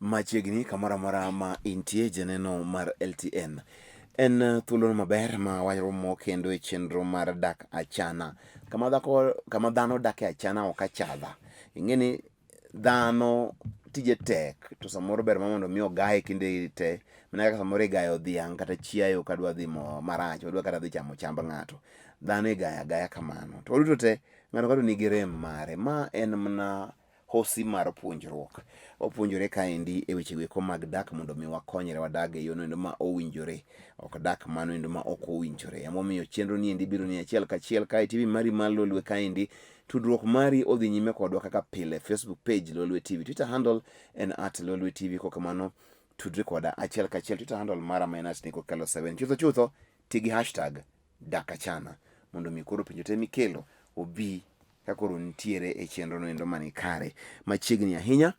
Machiegni kamoro amora ma intie janeno mar LTN. En thuolo maber ma waromo kendo e chenro mar dak achana. Kama dhako, kama dhano dake achana ok achadha. Ing'e ni dhano tije tek to samoro ber mondo mi ogaye kinde te. Mana kaka samoro igayo dhiang' kata chiayo kadwa dhi marach, odwa kata dhi chamo chamb ng'ato. Dhano igayo agaya kamano. To waduto te, ng'ato ka ng'ato nigi rem mare. Ma en mana hosi mar puonjruok. Wapuonjore kaendi e weche goeko mag dak mondo mi wakonyre wadag e yono endo ma owinjore, ok dak mano endo ma ok owinjore. Emomiyo chenro ni endi biro ni achiel kachiel kae TV mari mar Lolwe kaendi. Tudruok mari odhi nyime kodwa kaka pile. Facebook page Lolwe TV, Twitter handle en at Lolwe TV. Kokamano tudri koda achiel kachiel Twitter handle mara ma en at Nico Kalo 7. Chutho chutho ti gi hashtag dakachana mondo mi koro penjo te mikelo obi ka koro nitiere e chenro no endo mani kare machiegni ahinya.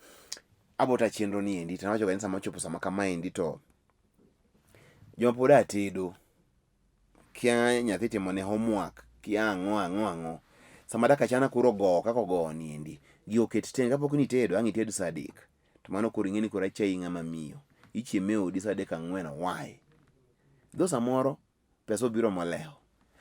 Abota chenro ni endi to nawacho ga ni sama ochopo sama kama endi to joma pod atedo kia nyathi timo ne homework kia ang'o ang'o ang'o sama dakachana koro ogowo kaka ogowo ni endi gi oket tenge kapok ni itedo ang' ited saa adek to mano koro ing'e ni koro achayi ng'ama miyo ichiemo e odi saa adek ang'wen why dho samoro pesa obiro molewo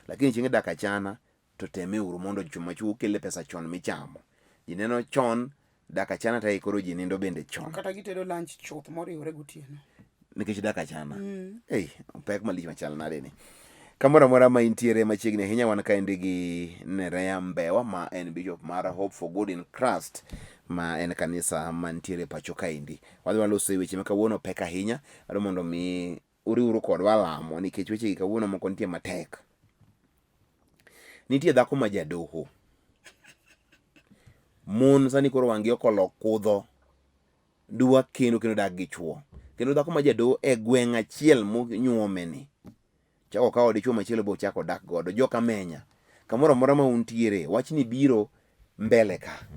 lakini chieng' dak achana to teme uru mondo joma chuo kele pesa chon michamo ji neno chon dak achana to koro ji nindo bende chon kata gitedo lunch chuth moriwore gotieno nikech dak achana mm. Ei, pek malich machal nade ni kamoro amora ma intiere machiegni ahinya wan kaendi gi Nerea Mbewa ma en bishop mar Hope for Good in Christ ma en kanisa mantiere pacho kaendi. Wadhi waloso e weche ma kawuono pek ahinya, adwa mondo mi uriwru kodwa lamo nikech wechegi kawuono moko nitie matek. Nitie dhako ma jadoho. Mon sani koro wang'gi ok olo kudho dwa kendo kendo dak gi chuo. Kendo dhako ma jadoho e gweng' achiel monyuome ni chako okawo dichuo machielo bo ochako odak godo. Joka menya kamoro amora ma untiere wachni biro mbele ka.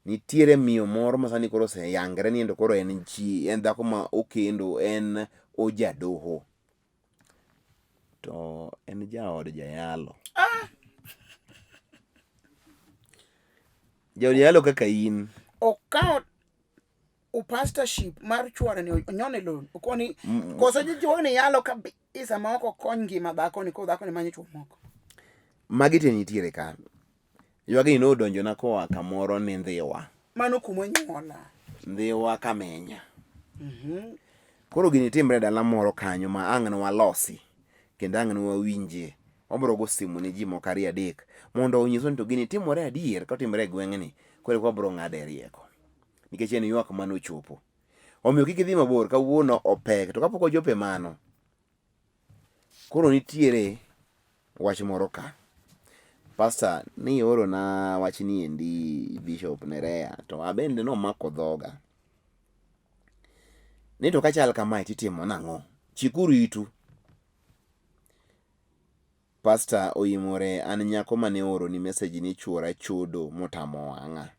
Nitiere miyo moro ma sani koro oseyangre ni ento koro en chi en dhako ma okendo en ojadoho. To en jaod jayalo. Ah! Jaod jayalo kaka in. Okawo upastorship mar chwore ni onyone loan. Okoni koso jiwo ni yalo kabisa ma ok okony ngima dhako ni ko dhako ni manyo chwo moko. Magi te nitiere ka. Ywagni nodonjona koa kamoro ni Ndhiwa. Mano kuma onyuola. Ndhiwa Kamenya. Mm-hmm. Koro gini timre e dala moro kanyo ma ang' nwalosi kendo ang' nwawinje. Wabiro go simu ne ji moko ariyo adek mondo onyiswa ni to gini timore adier kotimre e gweng'ni koro eka wabiro ng'ade rieko. Nikech en ywak manochopo. Omiyo kik idhi mabor kawuono opek to kapok ochopo e mano, koro nitiere wach moro ka. Pastor ni orona wach ni endi Bishop Nerea to abende nomako dhoga. Ni to kachal kamae titimo nang'o? Chikuru itu. Pastor oimore an nyako mane ooroni message ni chuora chodo motamo wang'a.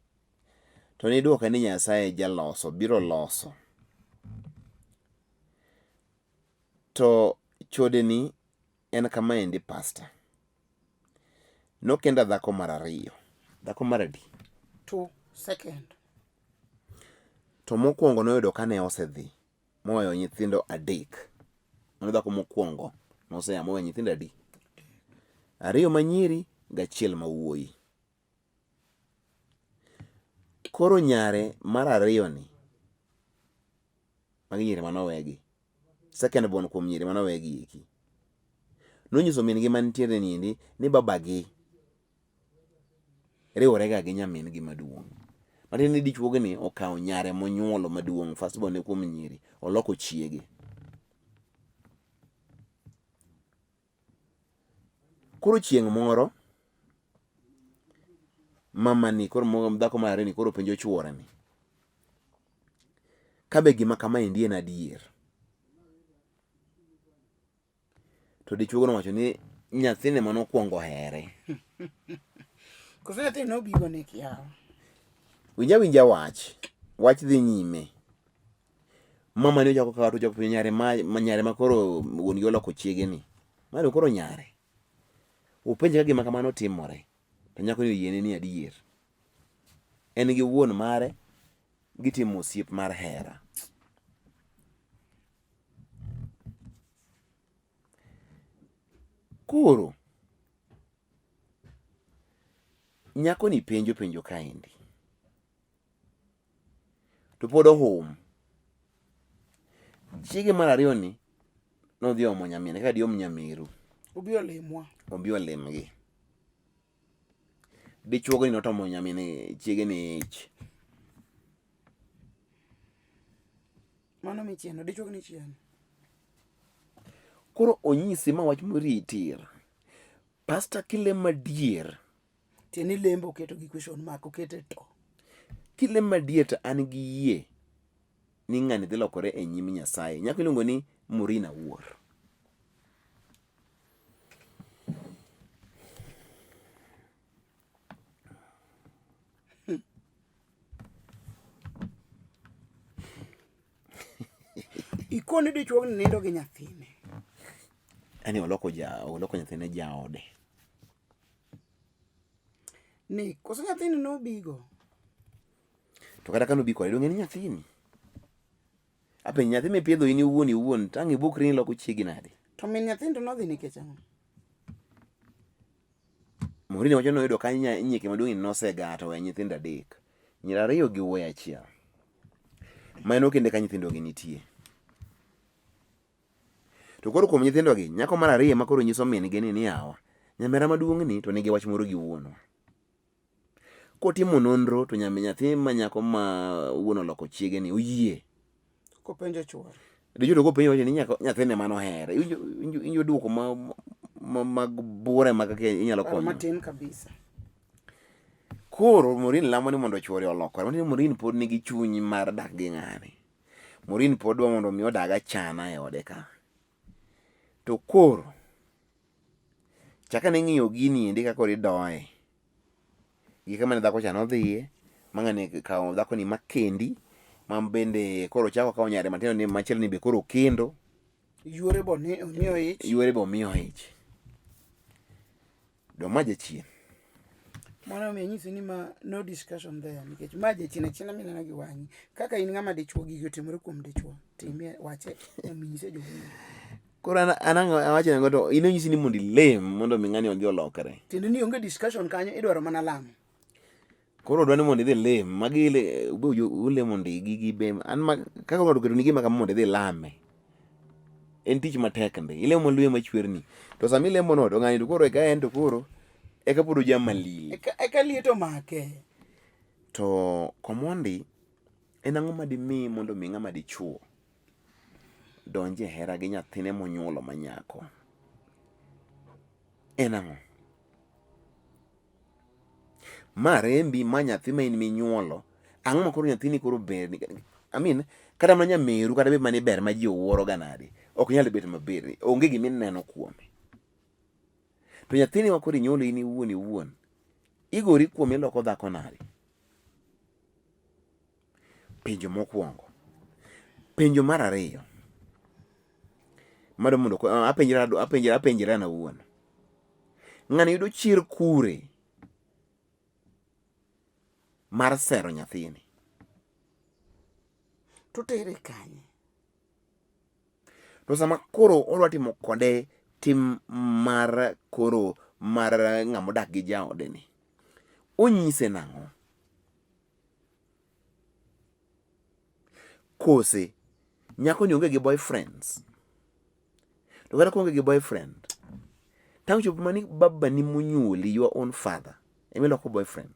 To nidwoka ni Nyasaye jaloso biro loso. To chodeni en kamaendi pastor. Nokenda dhako mar ariyo. Dhako mar adi? Two second. To mokwongo noyudo kane osedhi moweyo nyithindo adek. Mano dhako mokwongo nosea moweyo nyithindo adi? Ariyo manyiri gachiel mawuoyi. Koro nyare mar ariyo ni, magi nyiri manowegi. Second born kuom nyiri manowegi eki. Nonyiso min gi mantiere niendi ni babagi riwore ga gi nyamin gi maduong'. Matiende ni dichuogi ni okawo nyare monyuolo maduong' first born ne kuom nyiri oloko chiege. Koro chieng' moro mamani koro dhako mar ariyo ni koro penjo chuore ni kabe gima kamaendi en adier. To dichuogo nowacho ni nyathine mane okwongo here. Koso nyathini nobigo ni kiawa. Winj awinja wach. Wach dhi nyime. Mama ni ochako kawo to ochako penjo nyare ma nyare ma koro wuon gi oloko chiege ni. Mano koro nyare. Openje ka gima kamano timore. To nyako ni oyiene ni adier. En gi wuon mare. Gitimo osiep mar hera. Koro nyakoni penjo penjo kaendi to pod ohum. Chiege mar ariyo ni nodhi omo nyamin kaka diom nyameru. Obi olimwa. Obi olimgi. Dichuogni notomo nyamin chiege ni ich. Mano michieno, dichuog ni chieno. Koro onyisi ma wach moritir. Pasta kilemo madier. Tiende ni lembo oketo gi question mark, okete to. Kilemo madier to an gi yie ni ng'ani dhi lokore e nyim Nyasaye. Nyako iluongo ni Maureen Awuor. Ikoni dichuogni nindo gi nyathine. Yaani oloko ja oloko nyathine jaode. Ni koso nyathini nobigo. To kata ka nobi kode donge en nyathini? Apenjo nyathi mipidho in iwuon iwuon to ang' ibukri ni iloko chiegi nade? To min nyathini to nodhi nikech ang'o? Maureen wacho ni noyudo ka nyieke maduong' ni nosegato oweyo nyithindo adek. Nyiri ariyo gi wuoyi achiel. Mano kinde ka nyithindogi nitie. To koro kuom nyithindogi, nyako mar ariyo ema koro nyiso min gi ni ni yawa, nyamera maduong' ni to nigi wach moro gi wuonwa. Kotimo nonro to nyami nyathi ma nyako ma wuon oloko chiege ni oyie. Kopenjo chuore. Dichuo to kopenjo wacho ni nyako nyathine mano ohere. Iwinjo iwinjo duoko ma, ma mag bure ma kaka inyalo Paro konyo. matin kabisa. Koro Maureen lamo ni mondo chuore olokore. Mano ni Maureen pod nigi chuny mar dak gi ng'ani. Maureen pod dwa mondo mi odag achana e ode ka. To koro chak ane ng'iyo gini endi kaka koro idoye. Gi kama ne dhako cha nodhiye, ma ng'ani kawo dhakoni ma kendi, ma bende koro ochako okawo nyare matindo ni machielo ni be koro okendo. Yuore be omiyo ich. Yuore be omiyo ich. Do ma jachien. Mano omiyo anyisi ni ma no discussion there nikech ma jachien achiena mineno gi wang'i. Kaka in ng'ama dichuo gigi otimore kuom dichuo, timie wache ominyise jowinjo. Koro an an ang' awacho nang'o to in onyisi ni mondo ilem mondo mi ng'ani odhi olokre. Tiende ni onge discussion kanyo idwaro mana lamo. Koro dwa ni mondo idhi ilem, magi ile ube ulemo ndi gigi be an ma kaka ng'ato oketoni gima kama mondo idhi ilame. En tich matek ndi. Ilemo luye machwerni. To sama ilemo no to ng'ani to koro eka en to koro eka pod ojamalili. Eka, eka liet omake. To komondi en ang'o madimi mondo mi ng'ama dichuo donj e hera gi nyathine monyuolo ma nyako? En ang'o? Ma rembi, ma nyathi ma in minyuolo. Ang'o ma koro nyathini koro ber? I mean, kata mana nyameru kata bed mana ni ber ma ji owuoro ga nade, ok nyal bet maber. Onge gima ineno kuome. To nyathini ma koro inyuolo in iwuon iwuon, igori kuome iloko dhako nade? Penjo mokwongo. Penjo mar ariyo. Mado mondo apenjra apenjra apenjra an awuon. Ng'ani yudo chir kure mar sero nyathini? To tere kanye? To sama koro odwa timo kode tim mar koro mar ng'ama odak gi jaode ni, onyise nang'o? Kose nyako ni onge gi boyfriends? To kata koonge gi boyfriend, tang' chop mani babani monyuoli, your own father, emiloko boyfriend.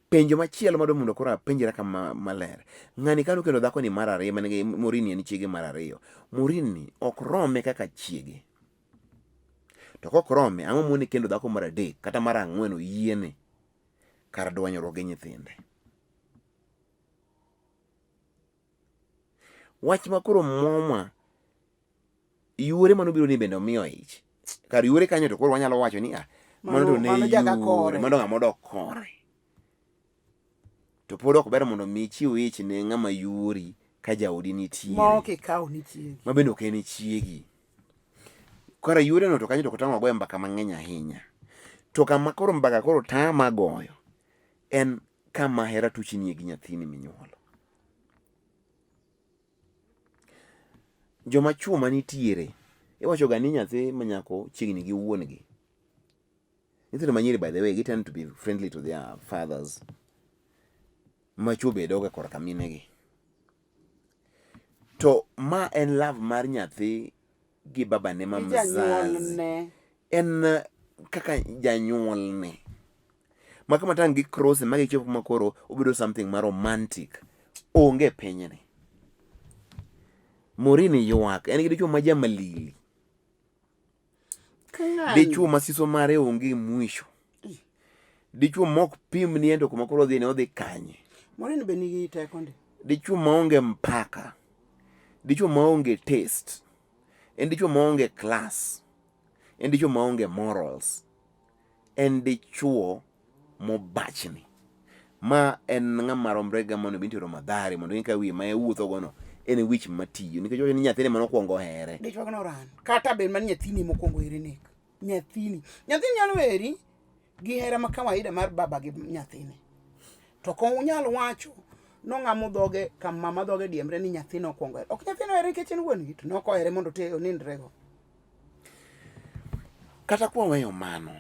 Penjo machielo madwa mondo koro apenjra kama maler. Ng'ani kane okendo dhako ni mar ariyo, mane Maureen ni en chiege mar ariyo. Maureen ni ok rome kaka chiege. To kok rome, ang'o mone kendo dhako mar adek kata mar ang'wen oyiene kar dwanyruok gi nyithinde. Wach ma koro moma yuore manobiro ni bende omiyo ich. Kar yuore kanyo to koro wanyalo wacho ni ah, mano to ne yuore, mano ng'ama odok kore. To pod ok ber mondo mi ichiw ich ne ng'ama yuori ka jaodi nitie. Ma ok ikaw ni chiegi. Ma bende ok en chiegi. Koro yuore no to kanyo to ok tang' wagoye mbaka mang'eny ahinya. To kama koro mbaka koro tama goyo. En kama hera tuchnie gi nyathini minyuolo. Joma chuo manitiere, iwacho ga ni nyathi ma nyako chiegni gi wuon gi. Nyithindo manyiri by the way, gi tend to be friendly to their fathers. Ma chuo be doga korka minegi. To ma en love mar nyathi gi babane ma Gi mzazi. janyuolne. En kaka janyuolne. Ma kama tang' gi cross ma gichopo kuma koro obedo something ma romantic. Onge e pinyni. Maureen ywak. En gi dichuo ma jamalili. Dichuo ma siso mare onge mwisho. Dichuo mok pim ni ento kuma koro odhi ni odhi kanye. Maureen be nigi teko ndi. Dichuo maonge mpaka. Dichuo maonge taste. En dichuo maonge class. En dichuo maonge morals. En dichuo mobachni. Ma en ng'ama romre ga mondo obed ni Mathare mondo ing'e ka wiye ma iwuotho go no en wich matiyo nikech owacho ni nyathine mane okwongo here. Dichuo no ran. Kata bed mana nyathini mokwongo eri nek. Nyathini. Nyathini nyalo heri gi hera ma kawaida mar baba gi nyathine. To ok unyal wacho nong'amo dhoge kama mama dhoge diemre ni nyathine okwongo here. Ok nyathine ohere nikech en wuon gi to nok ohere mondo ote onindrego. Kata kwaweyo mano,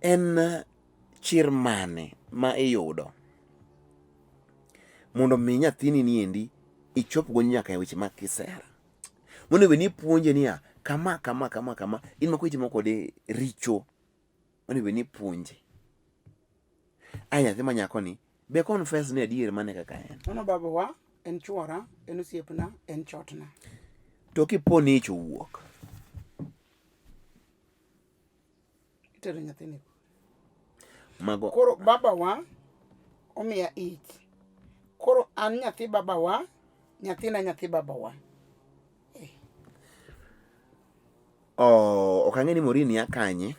en chir mane ma iyudo mondo mi nyathini niendi ichopgo nyaka e weche mag kisera? Monego bed ni ipuonje niya, kama kama kama kama, in ma koro itimo kode richo, onego bed ni ipuonje. Ae nyathi ma nyakoni be confess ni adier mane kaka en. Mano babawa, en chuora, en osiepna, en chotna. To kipo ni ich owuok, Itero nyathini. Mago Koro babawa omiya ich. Koro an nyathi babawa, nyathina nyathi babawa. Oh, ok ang'e ni Maureen ya kanye.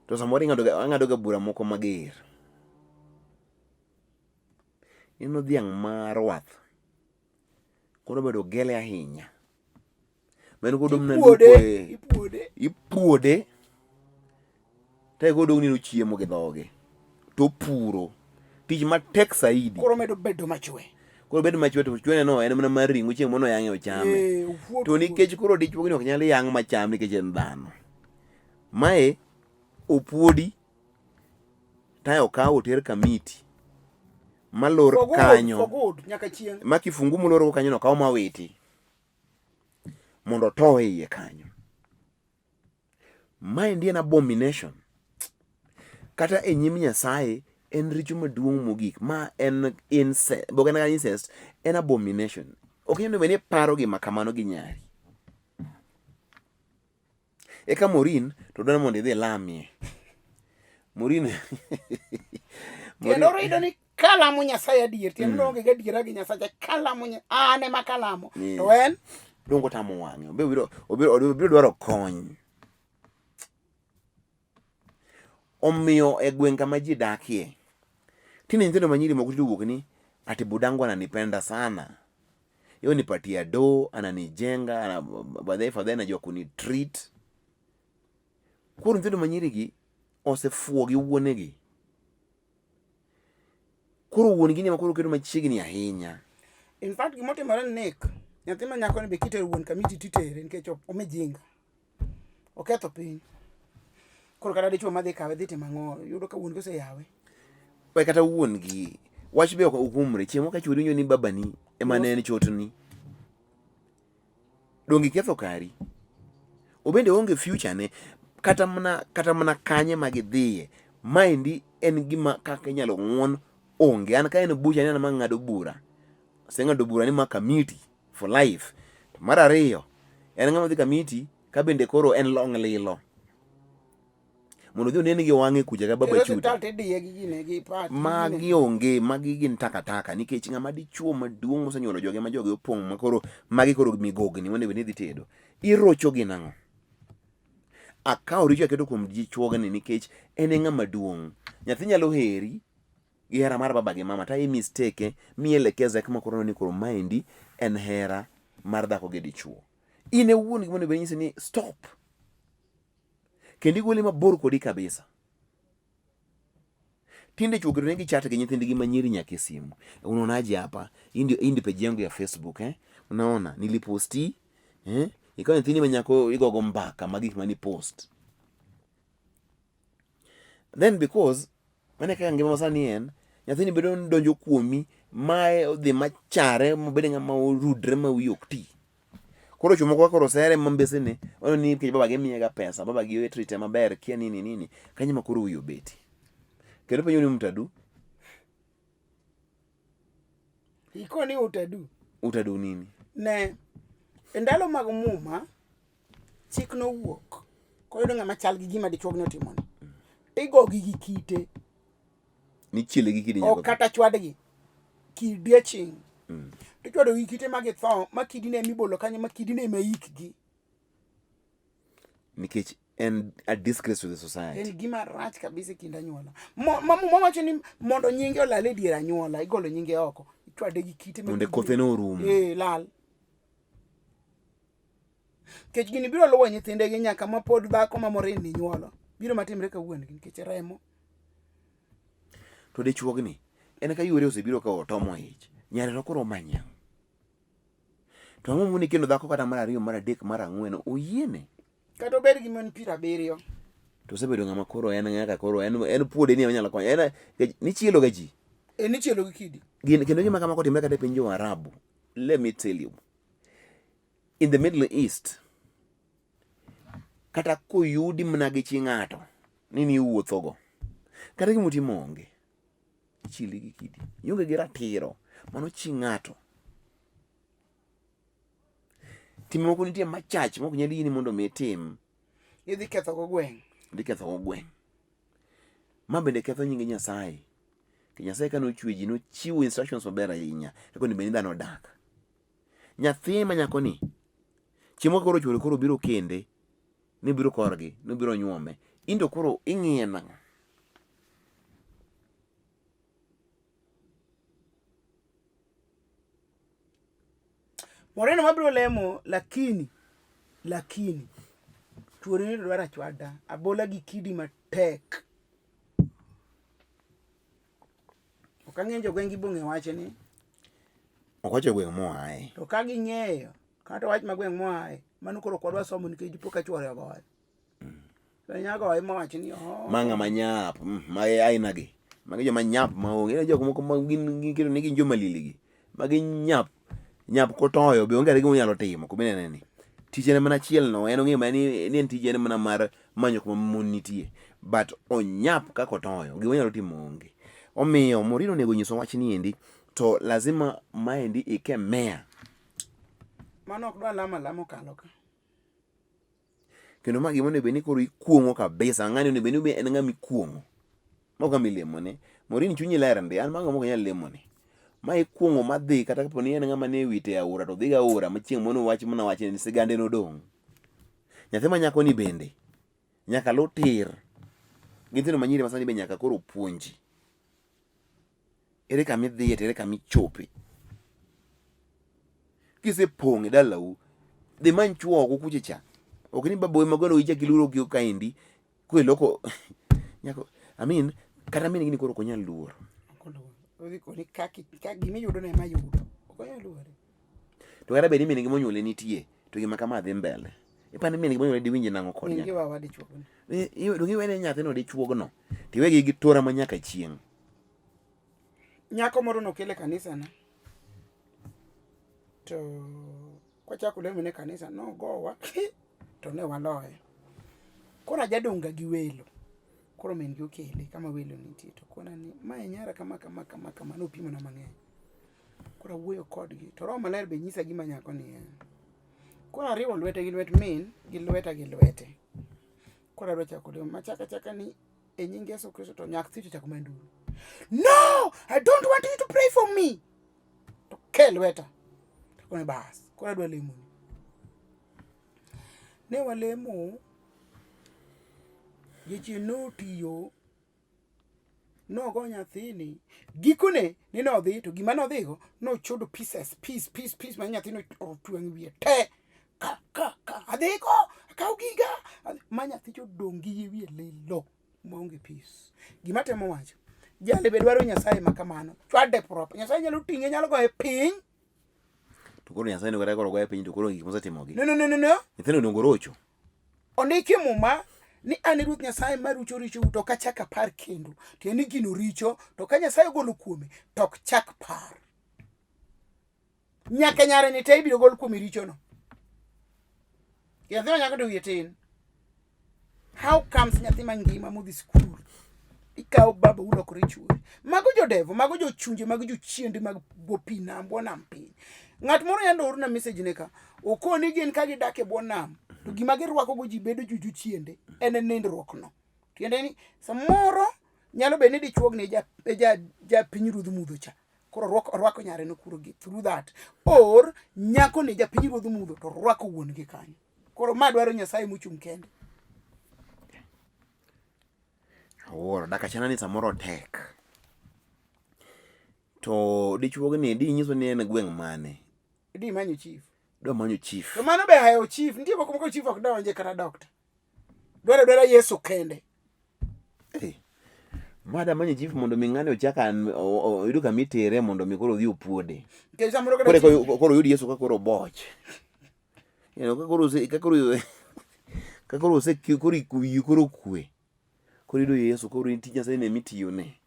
To samoro ing'ado ga ang'ado ga bura moko mager. Ineno dhiang' ma rwath. Koro bedo gele ahinya. Mano kodong' na Ipuode, lupo e ipuode. ipuode to kodong' ni nochiemo gi dhoge to puro tich matek saidi Koro medo bedo machwe. koro bedo machwe to chwene no en mana mar ring'o chieng' mono yang'e ochame Eh, opuod to nikech koro dichuo ni ok nyal yang' macham nikech en dhano mae opuodi tayo okaw oter kamiti malor For good, kanyo for good, nyaka chieng'. ma kifungu molorgo kanyo no okaw mawiti mondo otow e iye kanyo. Maendi en abomination. Kata e nyim Nyasaye en richo maduong' mogik. Ma en incest, ok en kata incest, en abomination. Ok inyal bedo ni iparo gima kamano gi nyari. Eka Maureen to dwaro mondo idhi ilamie. Maureen Kendo orido ni kalamo Nyasaye adier, tiende mm. onge gadiera gi Nyasaye, kalamo an ema kalamo. Yeah. To en dongo tamo wang'e. Obiro obiro obiro dwaro kony. Omiyo e gweng' kama ji dakie, tinde nyithindo manyiri moko tinde owuok ni ati budangu ananipenda sana. Yeye nipatia do, ananijenga, ana, baadaye fadhali anajua kunitreat. Koro nyithindo manyiri gi osefuwo gi wuonegi. Koro wuon gi ni ema koro keto machiegni ahinya. In fact gima otimore ni Nick, nyathi ma nyako ni be kitero wuon kamiti titere nikech omijinga. Oketho piny. Koro kata dichuo madhi kawe dhi timo ang'o? Yudo ka wuon gi oseyawe. We kata wuon gi wach be ok okumre. Chieng' moro ka chwori winjo ni babani ema ne en chotni. Donge iketho kari? Obende oonge future ne kata mana kata mana kanye ma gidhiye. Maendi en gima kaka inyalo ng'uon onge. An ka en bucha ni an ema ang'ado bura. Aseng'ado bura ni ma kamiti for life. To mar ariyo, en ng'ama dhi kamiti ka bende koro en long lilo. Mondo odhi onen gi wang'e kucha ka baba Tero chuta. osiptal tidiye gi gine gi pat. Magi onge, magi gin takataka nikech ng'ama dichuo maduong' mosenyuolo joge ma joge opong' ma koro magi koro migogni monego bed ni idhi tedo. Irocho gi nang'o? Akawo richo aketo kuom dichuogni nikech en e ng'ama duong'. Nyathi nyalo heri gi hera mar baba gi mama to i mistake mi elekeza kama koro ni koro maendi en hera mar dhako gi dichuo. In e wuon gi monego bed ni inyise ni stop. Kendo igole mabor kodi kabisa. Tinde chwo keto negi chat gi nyithindgi ma nyiri nyaka e simu. Unaonaje hapa? Hii ndio hii ndio page yangu ya Facebook eh. Unaona niliposti eh? Ikawa nyithindi ma nyako igogo mbaka ma gik mani post. Then because mane kaka ngima masani en, nyathini bedo ni donjo kuomi mae odhi machare mobed ng'ama orudre ma wiye ok ti. Koro chwo moko koro sere ma mbesene, oneno ni nikech babagi miyega pesa, babagi trite maber, kia nini nini, kanyo ema koro wiye obeti. Kendo penjo ni mtadu, Ikoni utadu. utadu nini? Ne, e ndalo mag muma, chik nowuok koyudo ng'ama chal gi gima dichuogni otimoni. Tigogi gi kite, Nichiele gi kidi ok nyaka. kata chwadgi. Kidi aching'. Tichwado gi kite ma githo, ma kidi ne mibolo kanyo, ma kidi ne ema ikgi. Nikech en a disgrace to the society. En gima rach kabisa e kind anyuola. Ma muma wacho ni mondo nyinge olal e dier anyuola, igolo nyinge oko. Ichwade gi kite ma Mondo kidi- kothe no orum. Eh, lal. Nikech gini biro luwo nyithindegi nyaka ma pod dhako ma Maureen ni nyuolo. Biro matimre ka wuon-gi nikech remo. To dichuogni, en ka yuore osebiro ka otomo ich, nyare to koro omany ang'o? To ang'o moni kendo dhako kata mar ariyo, mar adek, mar ang'wen oyiene? Kata obed gi mon 70. To osebedo ng'ama koro en ng'aka koro en en puode ni onyalo konyo. En nichielo ga ji. E nichielo gi kidi. Gin kendo gima kama kotimre kata e piny jo Arabu. Let me tell you. In the Middle East, kata koyudi mana gi chi ng'ato ni niwuothogo, kata gima utimo onge, ichieli gi kidi. Ionge gi ratiro, mano chi ng'ato. Timbe moko nitie machach mok nyal yieni mondo mi itim. Idhi ketho go gweng'. Idhi ketho go gweng'. Ma bende ketho nying Nyasaye. Ke Nyasaye kane ochwe ji nochiwo instructions maber ahinya kaka onego bed ni dhano odak. Nyathi ma nyako ni, chieng' moro koro chuore koro biro kende, ni biro korgi, ni biro nyuome. In to koro ing'iye nang'o? Moreno mabiro lemo lakini lakini chuori ni dwaro achwada abola gi kidi matek. Ok ang'eyo jogweng' gi bong'e wachni. Ok wacho gweng' moaye. To ka ging'eyo kata wach ma gweng' moaye mano koro ok wadwa somo nikech dipo ka chuore ogoye. To nya goye mawach ni oh. Ma ng'ama nyap, ma aina gi. Magi joma nyap ma onge. Ineno jok moko ma gin giketo ni gin joma lili gi. Magi nyap. Nyap kotoyo be onge kata gima onyalo timo kuma inene ni. Tije en mana achiel no, en ong'eyo mana ni en tije en mana mar manyo kuma mon nitie. But onyap kaka otoyo, gima onyalo timo onge. Omiyo Maureen onego nyiswa wach ni endi to lazima maendi ikemea. Mano ok dwa lamo alama okalo ka. Kendo ma gima onego bed ni koro ikuong'o kabisa. Ng'ani onego bed ni en ng'ama ikuong'o. Ma ok ng'ama ilemone. Maureen chunyi ler ndi, an mago mok anyal lemone. Ma ikuong'o madhi kata kapo ni en ng'ama ne wite e aora to odhi aora ma chieng' moro wach mana wach ni sigande nodong'. Nyathi ma nyako ni bende nyaka luw tir. Gi nyithindo ma nyiri ma sani be nyaka koro puonji. Ere kama idhiye to ere kama ichope. Kisepong' e dalau, dhi many chuo oko kucha cha. Ok ni baboi ma gweno ichak iluoro gi kaendi kweloko nyako I mean kata min gi ni koro ok onyal luoro. Ok oluor. Odhi koni kaki ka gima iyudo no ema ayudo. Ok onyal luore. To kata bed ni min gi monyuole nitie to gima kama dhi mbele. Ipani min gi monyuole diwinj nang'o kod Min gi nyathi? wawa dichuogno. Donge iwene nyathino dichuogno tiwegi gi tora ma nyaka chieng'. Nyako moro nokel e kanisa na. To kwachako lemo ne kanisa nogowa to ne waloye. Koro ajadong' ga gi welo. Koro min gi okele kama welo nitie to kona ni mae nyara kama kama kama kama nopimona mang'eny. Koro awuoyo kodgi to Roho Maler be nyisa gima nyako ni en. Koro ariwo lwete gi lwet min gi lweta gi lwete. Koro adwa chako lemo machaka chaka ni e nying Yesu Kristo to nyathi to chako mana nduru. No, I don't want you to pray for me. To ke lweta. To kone bas, koro adwa lemoni. Ne walemo, jachien notiyo, nogo nyathini. Gikone ni nodhi to gima nodhigo nochodo pieces, piece, piece, piece ma nyathino otwang'o wiye te. Ka, ka, ka, adhigo, Akaw giga. Ma nyathi cha odong' gi yie wiye lilo maonge peace. Gima temo wacho, jali be dwaro Nyasaye ma kamano. Chwade proper. Nyasaye nyalo ting'e, nyalo goye piny. To koro Nyasaye onego koro goye piny to koro gik mosetimogi. No, no, no, no, no. Nyithindo onego orocho. Ondiki e Muma ni an e Ruoth Nyasaye marucho richou to ok achak apar kendo. Tiende ni gino richo to ka Nyasaye ogolo kuome to ok chak par. Nyaka nyare ni te ibiro gol kuome richono. Nyathi ma nyako to wiye tin. How comes nyathi mangima modhi skul ikawo baba ulokore chuori? Mago jodevo, mago jochunje, mago jochiende mag bwo pi nam, bwo nam piny. Ng'at moro yande oorona message ne ka, okoni gin ka gidak e bwo nam, to gima girwako go ji bedo jochiende en nindruok no. Tiende ni samoro nyalo bedo ni dichuogni e ja, ja piny ruodh mudho cha. Koro orwako nyare no kuro gi through that. Or nyako ni ja piny ruodh mudho to orwako wuon gi kanyo. Koro ma dwaro Nyasaye mochung' kende. Awuoro, dak achana ni samoro tek. To dichuogni di nyiso ni en gweng' mane? Di manyo chief. Dwa manyo chief. To mano be hayo chief. Nitie moko moko chief ok donje kata doctor. Dwaro dwara Yesu kende. Hey. Mada manyo chief mondo mi ng'ani ochak oyud kama itere mondo mi koro odhi opuode. Nikech samoro kata Koro koro oyud Yesu ka koro oboch. You know, ka koro ose ka koro ose koro wiyi koro okwe. Koro iyudo Yesu koro in tij Nyasaye ne mitiyone.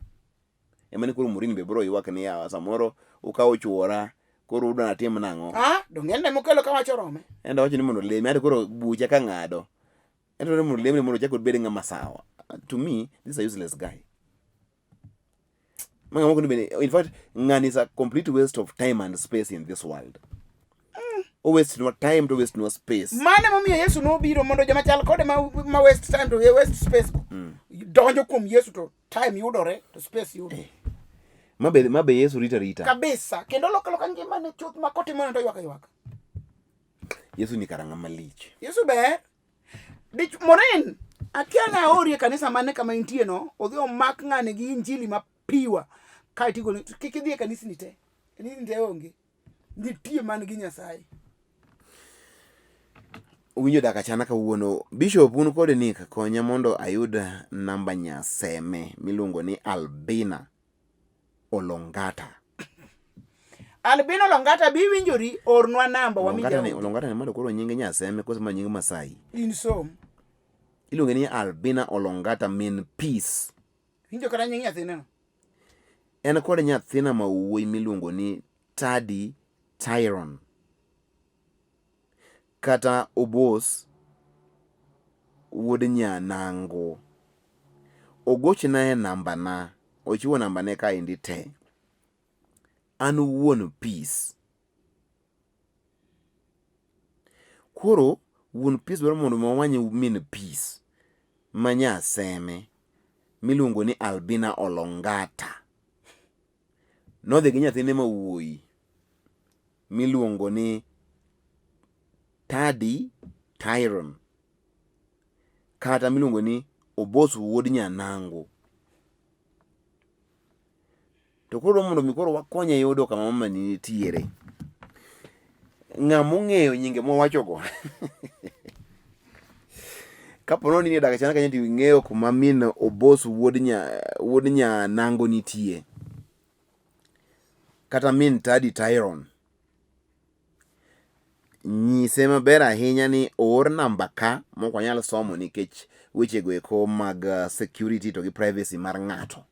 Ema ni koro Murini be biro ywak ni yawa samoro ukawo chuora koro udwa natim nang'o? Ah, donge en emokelo ka wach orome. En wacho ni mondo olemi, ante koro bucha ka ng'ado. En to mondo olemne mondo ochak obed ng'ama sawa. To me, this is a useless guy. Ma ng'ama ok onego bed ni- in fact, ng'ani is a complete waste of time and space in this world. O waste nwa time to waste nwa space. Mano emomiyo Yesu nobiro mondo joma chal kode ma waste time to waste space go. Donjo kuom Yesu to time yudore to space yudore. Ma be Yesu rita rita. Kabisa. Kendo loko loka ngimane chuth ma kotimo to ywak ywaka. Yesu ni kara ng'ama lich. Yesu ber. Dich Moren, akia na aori e kanisa mane kama intie no, odhi omak ng'ani gi injili ma piwa. Kae tigolo kik idhi e kanisni te. Kanisni te onge. Nitie man gi Nyasaye. Uwinjo dak achana kawuono. Bishop un kod Nick konya mondo ayud namba nyaseme miluongo ni Albina Olongata. Albino Longata bi winjori ornwa namba wami Olongata ni jaote. Olongata ni mano koro nying nyaseme koso ma nying Masai. In som. Iluonge ni Albina Olongata min Peace. Winjo kata nying nyathine no. En kod nyathina ma wuoyi miluongo ni Tadi Tyron. Kata Obos wuod Nyanango. Ogochna e nambana, ochiwo nambane kaendi te. An wuon Peace. Koro wuon Peace dwaro mondo wamany min Peace ma nyaseme miluongo ni Albina Olongata. Nodhi gi nyathine ma wuoyi miluongo ni Tadi Tyron kata miluongo ni Obos wuod Nyanango. To koro mondo mi koro wakonye yudo kama mama ni nitiere. Ng'ama ong'eyo nyinge mwawachogo kapo nono ni idak achana kanyo to ing'eyo kuma min Obos wuod Nyanango nitie kata min Tadi Tyron, nyise maber ahinya ni oor namba ka mok wanyal somo nikech wechego eko mag security to gi privacy mar ng'ato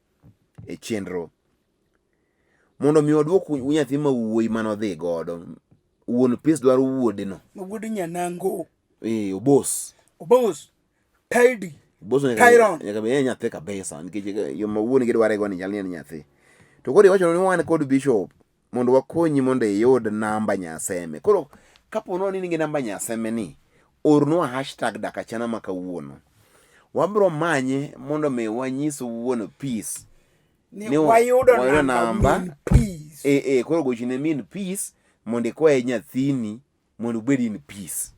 e chenro. Mondo mi waduok nyathi ma wuoyi mane odhi godo. Wuon Peace dwaro wuode no. Ma wuod Nyanango. Eh, Obos. Obos. Tidy. Obos Tyron. nyaka bed en nyathi kabisa nikech yo ma wuon gi dware go ni chal ni en nyathi. To koro iwacho ni wan kod bishop mondo wakonyi mondo iyud namba Nyaseme. Koro kapo nono ni in gi namba Nyaseme ni, ornwa hashtag dak achana ma kawuono. Wabro manye mondo mi wanyis wuon Peace Ni wayudo namba min Peace. Eh, koro gochne min Peace mondo ikwaye nyathini mondo ubed in peace.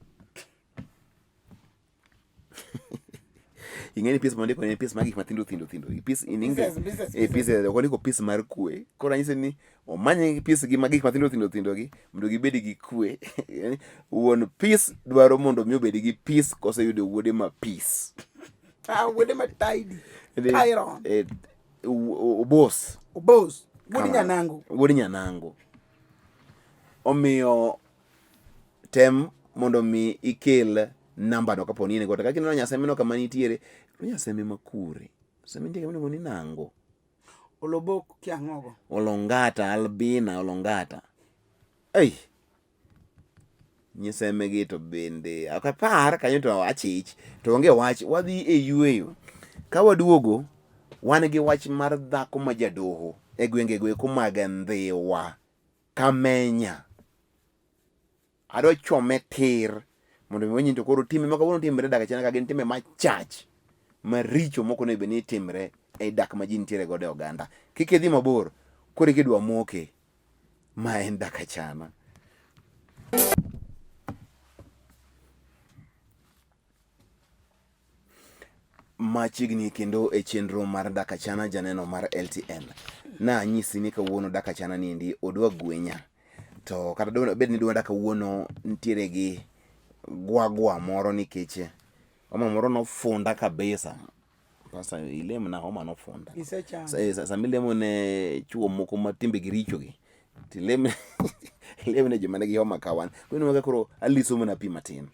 Ing'e ni peace mondiko en peace mar gik mathindo thindo thindo. Peace in English. Pieces, pieces, Eh, pieces, ok ondiko peace mar kwe. Koro anyise ni omany peace gi ma gik mathindo thindo thindo gi mondo gibed gi kwe. Yaani, Wuon peace dwaro mondo mi obed gi peace koseyudo wuode ma peace. Ah, wuode ma tidy. Eh, Tyron. eh, Obos. Obos. Wuod Kamano. Nyanango. Wuod Nyanango. Omiyo tem mondo mi ikel nambano kapo ni in godo. Kaka ineno Nyasemeno kama nitiere, to Nyaseme ma kure? Nyaseme nitie kama iluongo ni Nango. Olobok kiang'ogo. Olongata, Albina, Olongata. Ei! Nyiseme gi to bende ok apar kanyo to achich to onge wach wadhi e yueyo. Ka waduogo wan gi wach mar dhako ma jadoho e gwenge go eko mag Ndhiwa, Kamenya. Adwa chome tir mondo mi wanyis to koro timbe ma kawuono timre dak achiel ka gin timbe machach maricho mok onego bed ni timre e dak ma ji nitiere godo e oganda. Kik idhi mabor koro eka idwa moke. Ma en dak achana. Machiegni kendo e chenro mar Dak Achana janeno mar LTN. Nanyisi ni kawuono Dak Achana niendi odwa gwenya. To kata bed ni dwonda kawuono nitiere gi gwagwa moro nikech homa moro nofunda kabisa. Sasa ilemna homa nofunda. Isechango. Sama ilemo ne chuo moko ma timbegi richo gi, to ilemne joma nigi homa ka wan. Koro ineno ka koro aliso mana pi matin.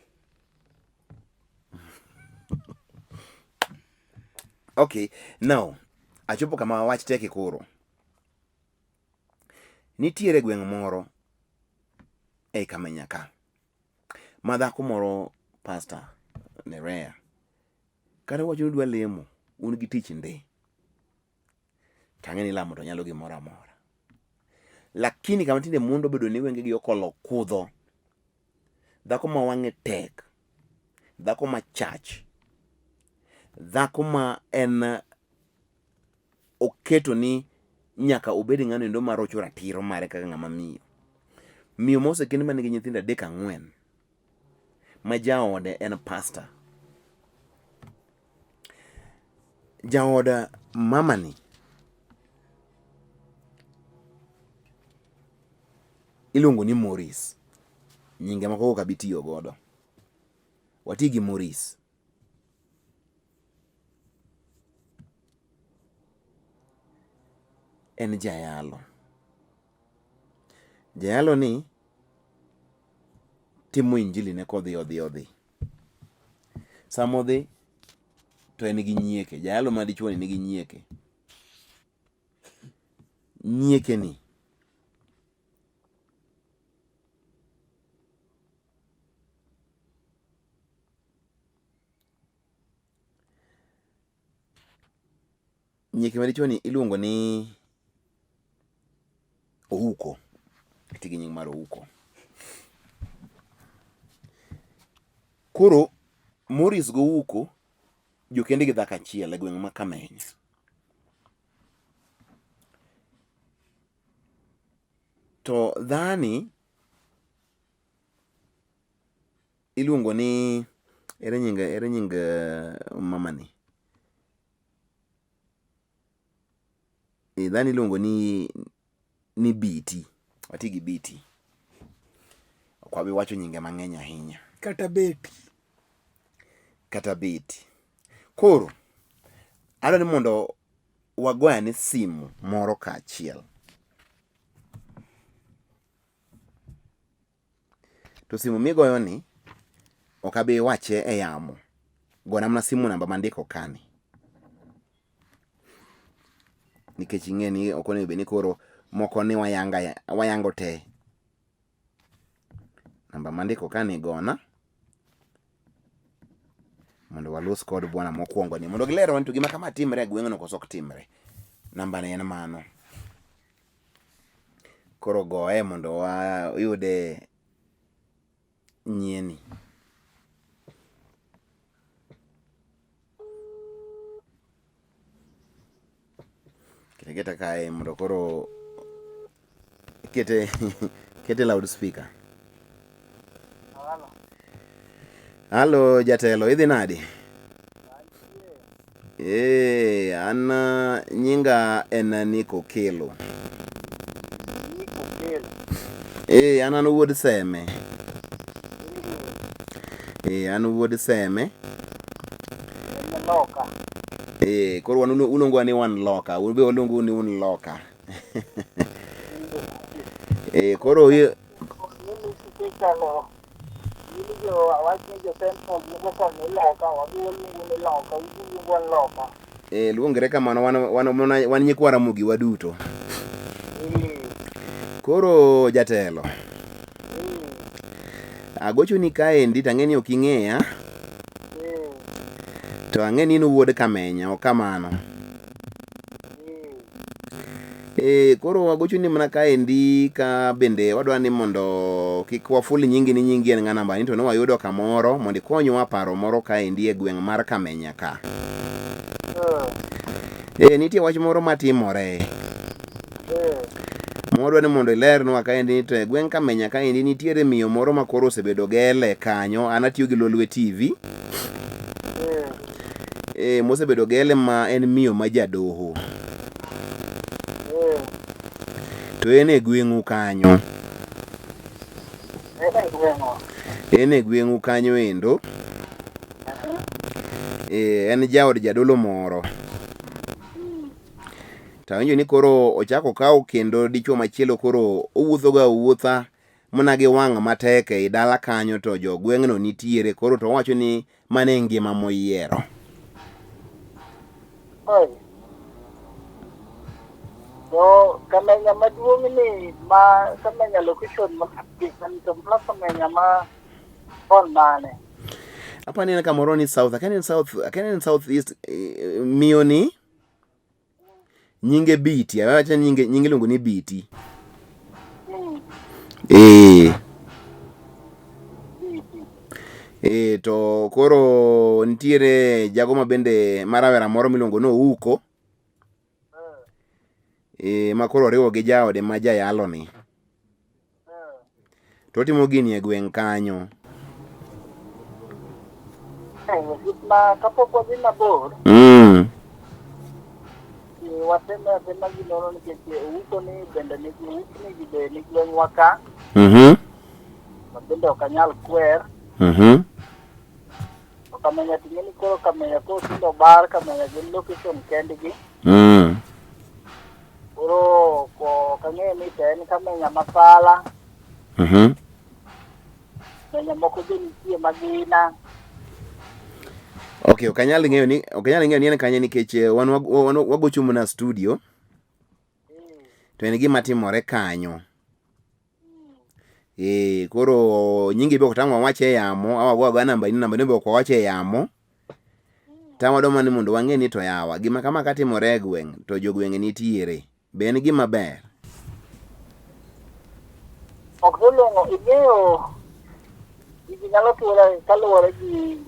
Okay, now achopo kama wach teke koro. Nitiere gweng' moro ei Kamenya ka ma dhako moro Pastor Nerea kata wacho ni udwa lemo un gi tich ndi to ang'e ni lamo to nyalo gimoro amora. Lakini kama tinde mon dwa bedo ni wengegi okolo kudho, dhako ma wang'e tek, dhako ma chach, dhako ma en oketo ni nyaka obed ng'ano endo marocho ratiro mare kaka ng'ama miyo. Miyo mosekend man gi nyithindo adek ang'wen ma jaode en pasta. Jaod mamani iluongo ni Maurice. Nyinge moko ok abi tiyo godo. Wati gi Maurice. En jayalo. Jayalo ni timo injili ne kodhi odhi odhi. Sama odhi to en gi nyieke. Jayalo ma dichuo ni nigi nyieke. Nyieke ni Nyieke ma dichuo ni iluongo ni Ouko. Iti gi nying mar Ouko. Koro Maurice go Ouko jokende gi dhako achiel e gweng' ma Kamenya. To dhani iluongo ni ere nying ere nying mamani? Dhani iluongo ni Biti. Wati gi Biti. Ok wabi wacho nyinge mang'eny ahinya. Kata Beti. Kata Beti. Koro, adwa ni mondo wagoyane simu moro kaachiel. To simu migoyo ni ok abi wache e yamo. Gona mana simu namba mandiko kani. Nikech ing'e ni ok onego bed ni koro moko ni wayanga wayango te. Namba mandiko kani gona mondo walos kod bwana mokwongo ni mondo gilerwa ni to gima kama timre e gweng'no koso ok timre. Namba ne en mano. Koro goye mondo wayude nyieni. Kete aketa kae mondo koro kete kete loud speaker. Halo. Halo jatelo, idhi nadi? Eh, an nyinga en Nick Okelo. Nick Okelo. Eh, an an wuod Seme. Eh, an wuod Seme. En loka. Eh, koro wan uluongowa ni wan loka. Un be waluongou ni un loka. Eh, koro i- Chalo winjo wach ni jo Central luongo koni loka, waluongo ni loka, uluongo wan loka. Eh, luongre kamano wan, wan, wan, wan nyikwa Ramogi waduto. Koro jatelo, agochoni kaendi to ang'e ni ok ing'eya, to ang'e ni in wuod Kamenya, ok kamano? Eh, koro wagochoni mana kaendi ka bende wadwa ni mondo kik waful nyingi ni nyingi en ng'a namba ni to ne wayudo kamoro mondo ikonywa paro moro kaendi e gweng' mar Kamenya ka. Eh, nitie wach moro matimore. Mwadwa ni mondo ilernwa kaendi ni to e gweng' Kamenya kaendi nitiere miyo moro ma koro osebedo gele kanyo. An atiyo gi Lolwe TV. Eh, mosebedo gele ma en miyo ma jadoho. To en e gweng'u kanyo. En e gweng'u kanyo endo. Eh, en jaod jadolo moro. To awinjo ni koro ochako okawo kendo dichuo machielo koro owuotho ga awuotha mana gi wang' matek ei dala kanyo to jogweng'no nitiere koro to owacho ni mano e ngima moyiero. Oi. To Kamenya maduong' ni ma Kamenya location ma to mano Kamenya ma kon mane? Apa ni en kamoro ni south, akia ni en south, akia ni en south east, eh, miyo ni nyinge Biti, awacho ni nyinge nyinge iluongo ni Biti. Eh. Eh, to koro nitiere jago ma bende ma rawera moro miluongo ni Ouko. Eh, ma koro oriwo gi jaode ma jayalo ni. To otimo gini e gweng' kanyo. Ma kapok wadhi mabor, wateme atema gi nono nikech Ouko ni bende nigi Ouko ni be ni gweng'wa ka. Ma bende ok anyal kwer. To Kamenya ting'e ni koro Kamenya koro tinde obar Kamenya gin location kendgi. Koro ok ang'eyo ni to en Kamenya Mapala. Kamenya moko be nitie magina. Okay, ok anyal ng'eyo ni ok anyal ng'eyo ni en kanye nikech wan wan wagocho mana studio. To en gima timore kanyo. Eh, koro nyingi be ok tang' wawach e yamo, awago agoya namba ni namba ni be ok wawach e yamo. Tang' wadwa mana ni mondo wang'e ni to yawa, gima kama katimore e gweng' to jogweng' nitiere. Be en gima ber? Ok olong'o, ing'eyo gigi nyalo ture kaluwore gi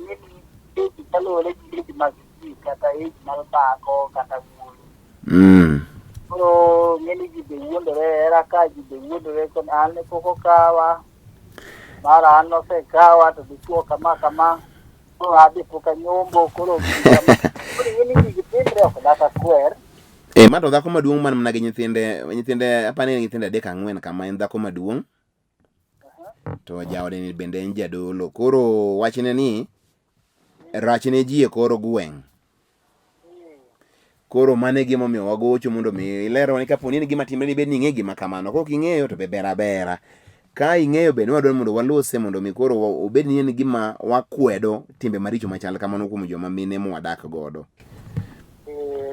age kaluwore gi age mag ji kata age mar dhako kata wuoyi. Koro ng'eni ji be wuondore hera ka ji be wuondore kon an ne pok okawa mara an nosekawa to dichuo kama kama koro adhi pok anyombo koro kama koro ing'eni gigi timre ok dak akwer. Eh, ma to dhako maduong' man mana gi nyithinde, nyithinde apani en nyithindo adek ang'wen kama en dhako maduong'. To jaode ni bende en jadolo. Koro wachne ni rach ne ji e kor gweng'. Koro mano e gima omiyo wagocho mondo mi ilerwa ni kapo ni en gima timre ni bed ni ing'e gima kamano. Kok ing'eyo to be ber abera. Ka ing'eyo be wadwaro mondo walose mondo mi koro obed ni en gima wakwedo timbe maricho machal kamano kuom joma mine mwadak godo.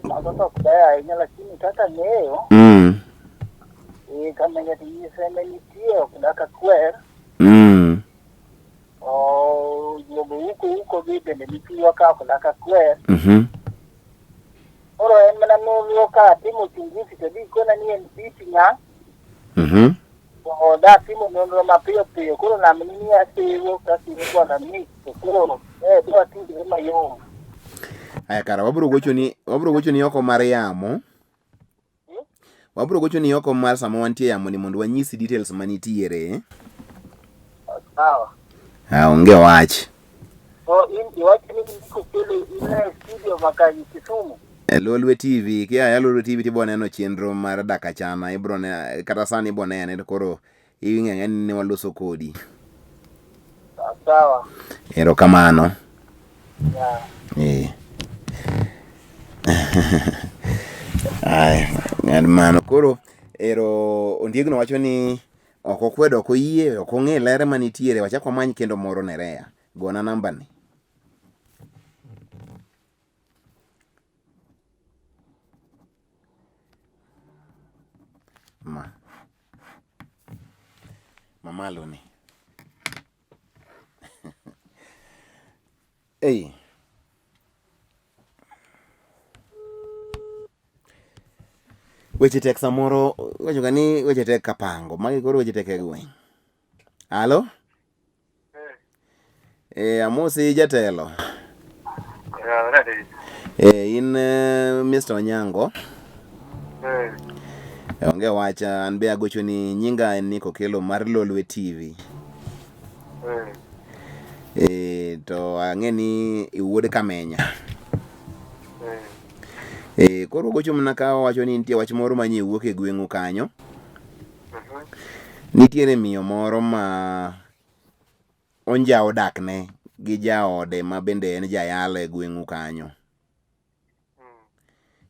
Mago to ok ber ahinya lakini kaka ang'eyo Kamenya to nyiseme nitie ok dak akwer. Jogo uko uko gi bende nitie ka ok dak akwer. Koro en mana nonro ka atimo uchunguzi to gikona ni en biti ng'a. To datimo nonro mapiyo piyo koro namni ni asewo kasiro bwana Nick to koro dwa tudre mayom. Aya kara wabiro gochoni wabiro gochoni oko mar yamo. Wabiro gochoni oko mar sama wantie yamo ni mondo wanyisi details manitiere. Sawa. Ah, onge wach. To in iwacho ni in Okelo in e studio makanyi Kisumu. E Lolwe TV, kia ya Lolwe TV tibo neno chenro mar Dak Achana, ibro ne, kata sani ibo nene to koro ing'e ang'e ni waloso kodi. Sawa sawa. Erokamano. Yeah. Eh. Aya, en mano. Koro ero ondiegno wacho ni ok okwedo, ok oyie, ok ong'e ler manitiere, wachak wamany kendo moro Nerea. Gona namba ni. Ma. Mamalo ni. Ei. Weche tek samoro, iwacho ga ni weche tek kapango. Magi koro weche tek e gweng'. Halo? Eh, amosi jatelo. Eh, in eh, Mr. Onyango. Eh, onge wach an be agocho ni nyinga en Nick Okello mar Lolwe TV. Eh, to ang'e ni iwuod Kamenya. Eh, koro gocho mana ka wacho ni nitie wach moro manye wuok e gweng'u kanyo. Nitiere miyo moro ma onjawo dakne gi jaode ma bende en jayalo e gweng'u kanyo.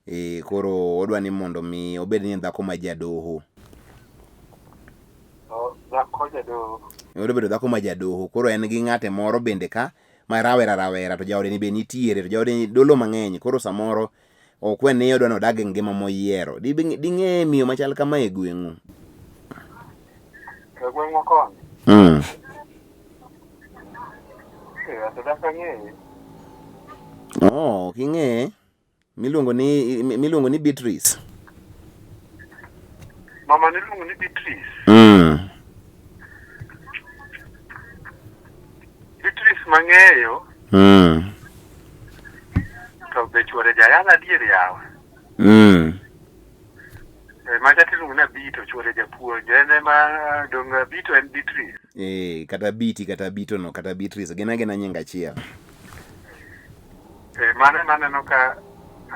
E, koro odwa ni mondo mi obed ni en dhako ma jadoho. Dhako jadoho. Odwa bedo dhako ma jadoho. Koro en gi ng'ate moro bende ka ma rawera rawera to jaode ni be nitiere to jaode ni dolo mang'eny koro samoro ok we ni odwa ni odag e ngima moyiero. Ding'e miyo machal kama e gweng'u? E gweng'wa koni? Mm. Eh, to dak ang'eye. Oh, ok ing'eye? Miluongo ni miluongo ni Beatrice. Mama niluongo ni Beatrice. Mm. Beatrice mang'eyo Mm. to be chuore jayala adier yawa. Mm. E, macha tiluongo ni Abito, chuore japuonj. En ema dong' Abito en Beatrice. Eh, kata Biti kata Bito no kata Beatrice gin agina nying achiel. E, mano ema aneno ka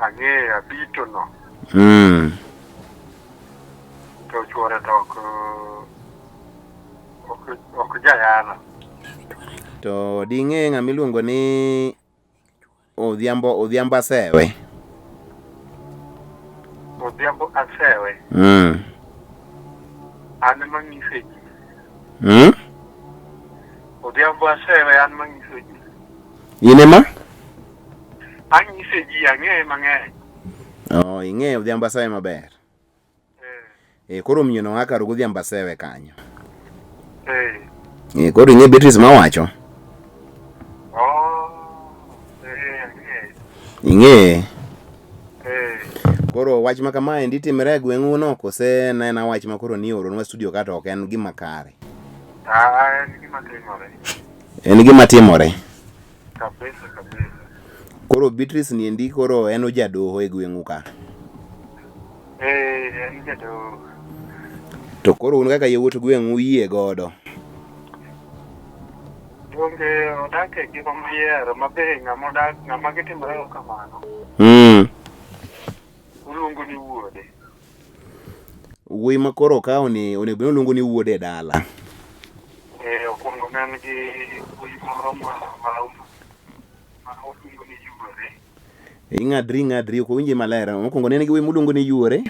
ang'eyo Abito no Mm. to chuore to ok ok ok jayala. To ding'e ng'ama iluongo ni Odhiambo Odhiambo Asewe. Odhiambo Asewe. Mm. An ema ng'ise ji. Mm? Odhiambo Asewe an mang'iso ji. In ema? Ang'ise ji ang'eye mang'eny. Oh, ing'eyo Odhiambo Asewe maber. Eh. E, koro miyo no akaro godhiambo Asewe kanyo. Eh. E, koro ing'e Beatrice mawacho? Oh. Eh, ang'eye. Ing'eye? Eh. Koro wach ma kamaendi timre e gweng'u no kose en aena wach ma koro nioronwa studio ka to ok en gima kare? Ah, en gima timore. En gima timore. Kabisa kabisa. Koro Beatrice niendi koro en ojadoho e gweng'u ka. Eh, en jadoho. To koro un kaka yawuot gweng'u uyie godo. Donge odak e ngima moyiero ma be ng'ama odak ng'ama gitimorego kamano. Mm. Oluongo ni wuode. Wuoyi ma koro okawo ni onego bed ni oluongo ni wuode e dala. Eh, okwongo ne en gi wuoyi moro ma ma ma oluongo ni yuore. Ing'adri ing'adri ok owinji maler. Mokwongo ne en gi wuoyi moluongo ni yuore.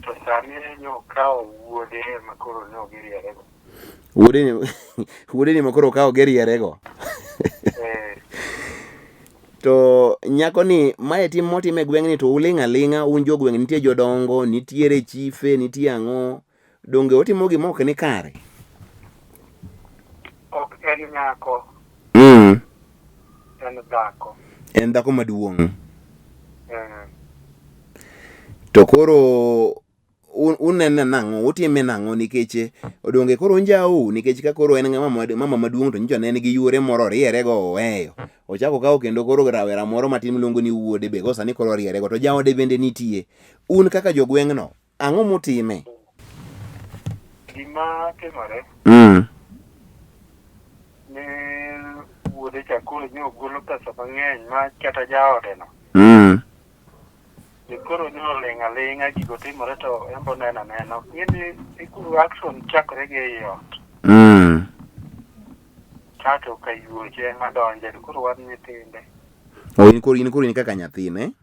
To sani nyokawo wuode ema koro ne ogirierego. Wuode ni wuode ni ma koro okawo gerierego. Eh, To nyako ni mae tim motim e gweng'ni to uling' aling'a un jogweng' nitie jodongo, nitiere chife, nitie ang'o. Donge otimo gima ok ni kare? ok en nyako, Mm. en dhako. En dhako maduong'. Eh, To koro unene nang'o utime nang'o nikech eh, odonge koro onjawou nikech ka koro en ng'ama mama maduong' to nyicho ne en gi yuore moro orierego oweyo ochako okawo kendo koro rawera moro matin miluongo ni wuode be go sani koro orierego to jaode bende nitie un kaka jogweng'no ang'o mutime Gima timore mm. ne wuod wuode cha koro nyo golo pesa mang'eny ma kata jaode no. Be koro nyo oling' aling'a gigo timore to en be oneno anena. Ing'e ni action chakore gi ei ot. Kato ka yuoche ema donje to koro wan nyithinde. Oh, in koro in kaka nyathine.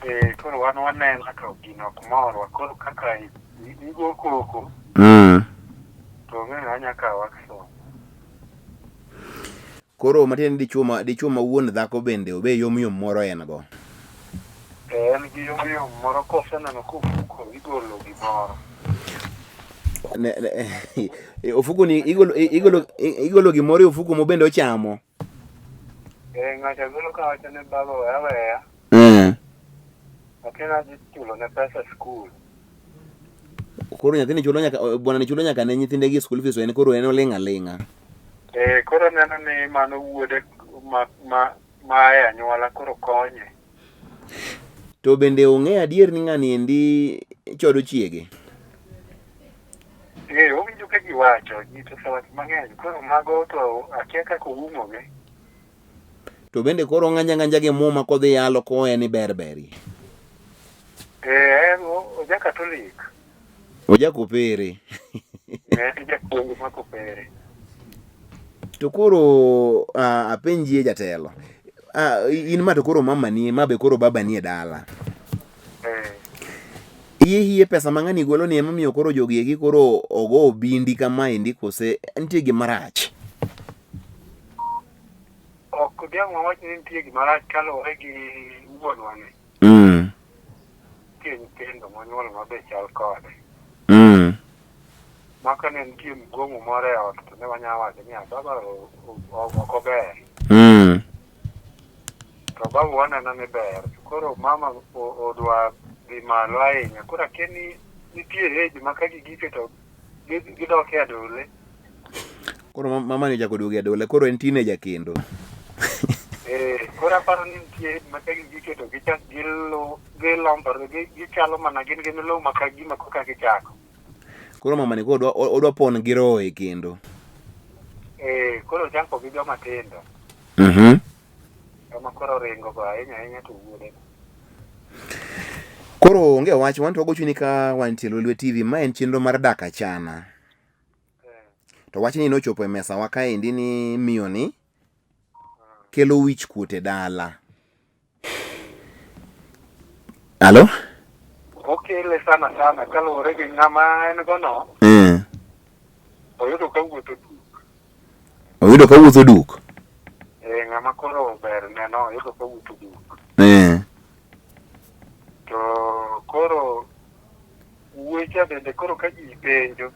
Eh, koro wan waneno to gino ok morwa. Koro kaka igo koko to onge ng'a nya kawo action. Koro matiende ni dichuo ma wuon dhako bende obe yom yom moro en go. To en gi yom yom moro koseneno kofuko igolo gimoro. Ofuko ni igolo gimoro e ofuko mo bende ochamo. Eh, ng'acha golo kawacho ni baba weya weya. Nyathina dhi chulo ne pesa skul. Koro nyathini chulo nyaka bwana ni chulo nyaka ne nyithinde gi school fees, to en koro en oling' aling'a. Eh, koro neno ni mano wuode ma e anyuola koro konye. To bende ong'eyo adier ni ng'ani endi chodo chiege? Eh, owinjo ka ji wacho, ji to osewacho mang'eny. Koro mago to akia kaka oumogi. To bende koro ong'anja ng'anja gi muma kodhi yalo kowe ni ber berie. Eh, en oja Katolik. Oja kopere. En japuonj ma kopere. To koro apenjie jatelo. In ma to koro mama ni ma be koro baba ni e dala. Eh. Iye hie pesa ma ng'ani golo ni emomiyo koro jogi eki koro ogo obindi kamaendi, kose nitie gima rach? Ok diang' wawach ni nitie gima rach kaluwore gi wuonwa ni. Nitie nyithindo monyuolo ma be chal kode. Ma ka ne nitie mgomo moro e ot to ne wanyalo wacho ni "Ah, baba ok ober." To baba waneno ni ber. To koro mama odwa dhi malo ahinya. Koro akia ni nitie age ma ka gigike to gidok e adole. Koro mama ni ochako duogo e adole, koro en teenager kendo. Eh, koro aparo ni nitie age ma ka gigike to gichak gilombore gichalo mana gin gi miluma ma ka gima koka gichako. Koro mama ni koro odwa pon gi roe kendo. Eh, koro ochako gi joma tindo. Ema koro ringo go ahinya ahinya to wuode. Koro onge wach, wan to wagochoni ka wantie Lolwe TV, ma en chenro mar Dak Achana. To wachni nochopo e mesa wa kaendi ni miyo ni kelo wich kuot e dala. Alo? Okele sana sana kaluwore gi ng'ama en go no. Oyudo ka wuotho duk. Oyudo ka wuotho duk. Eh, ng'ama koro ber neno oyudo ka wuotho duk. To koro wuocha bende koro ka ji penjo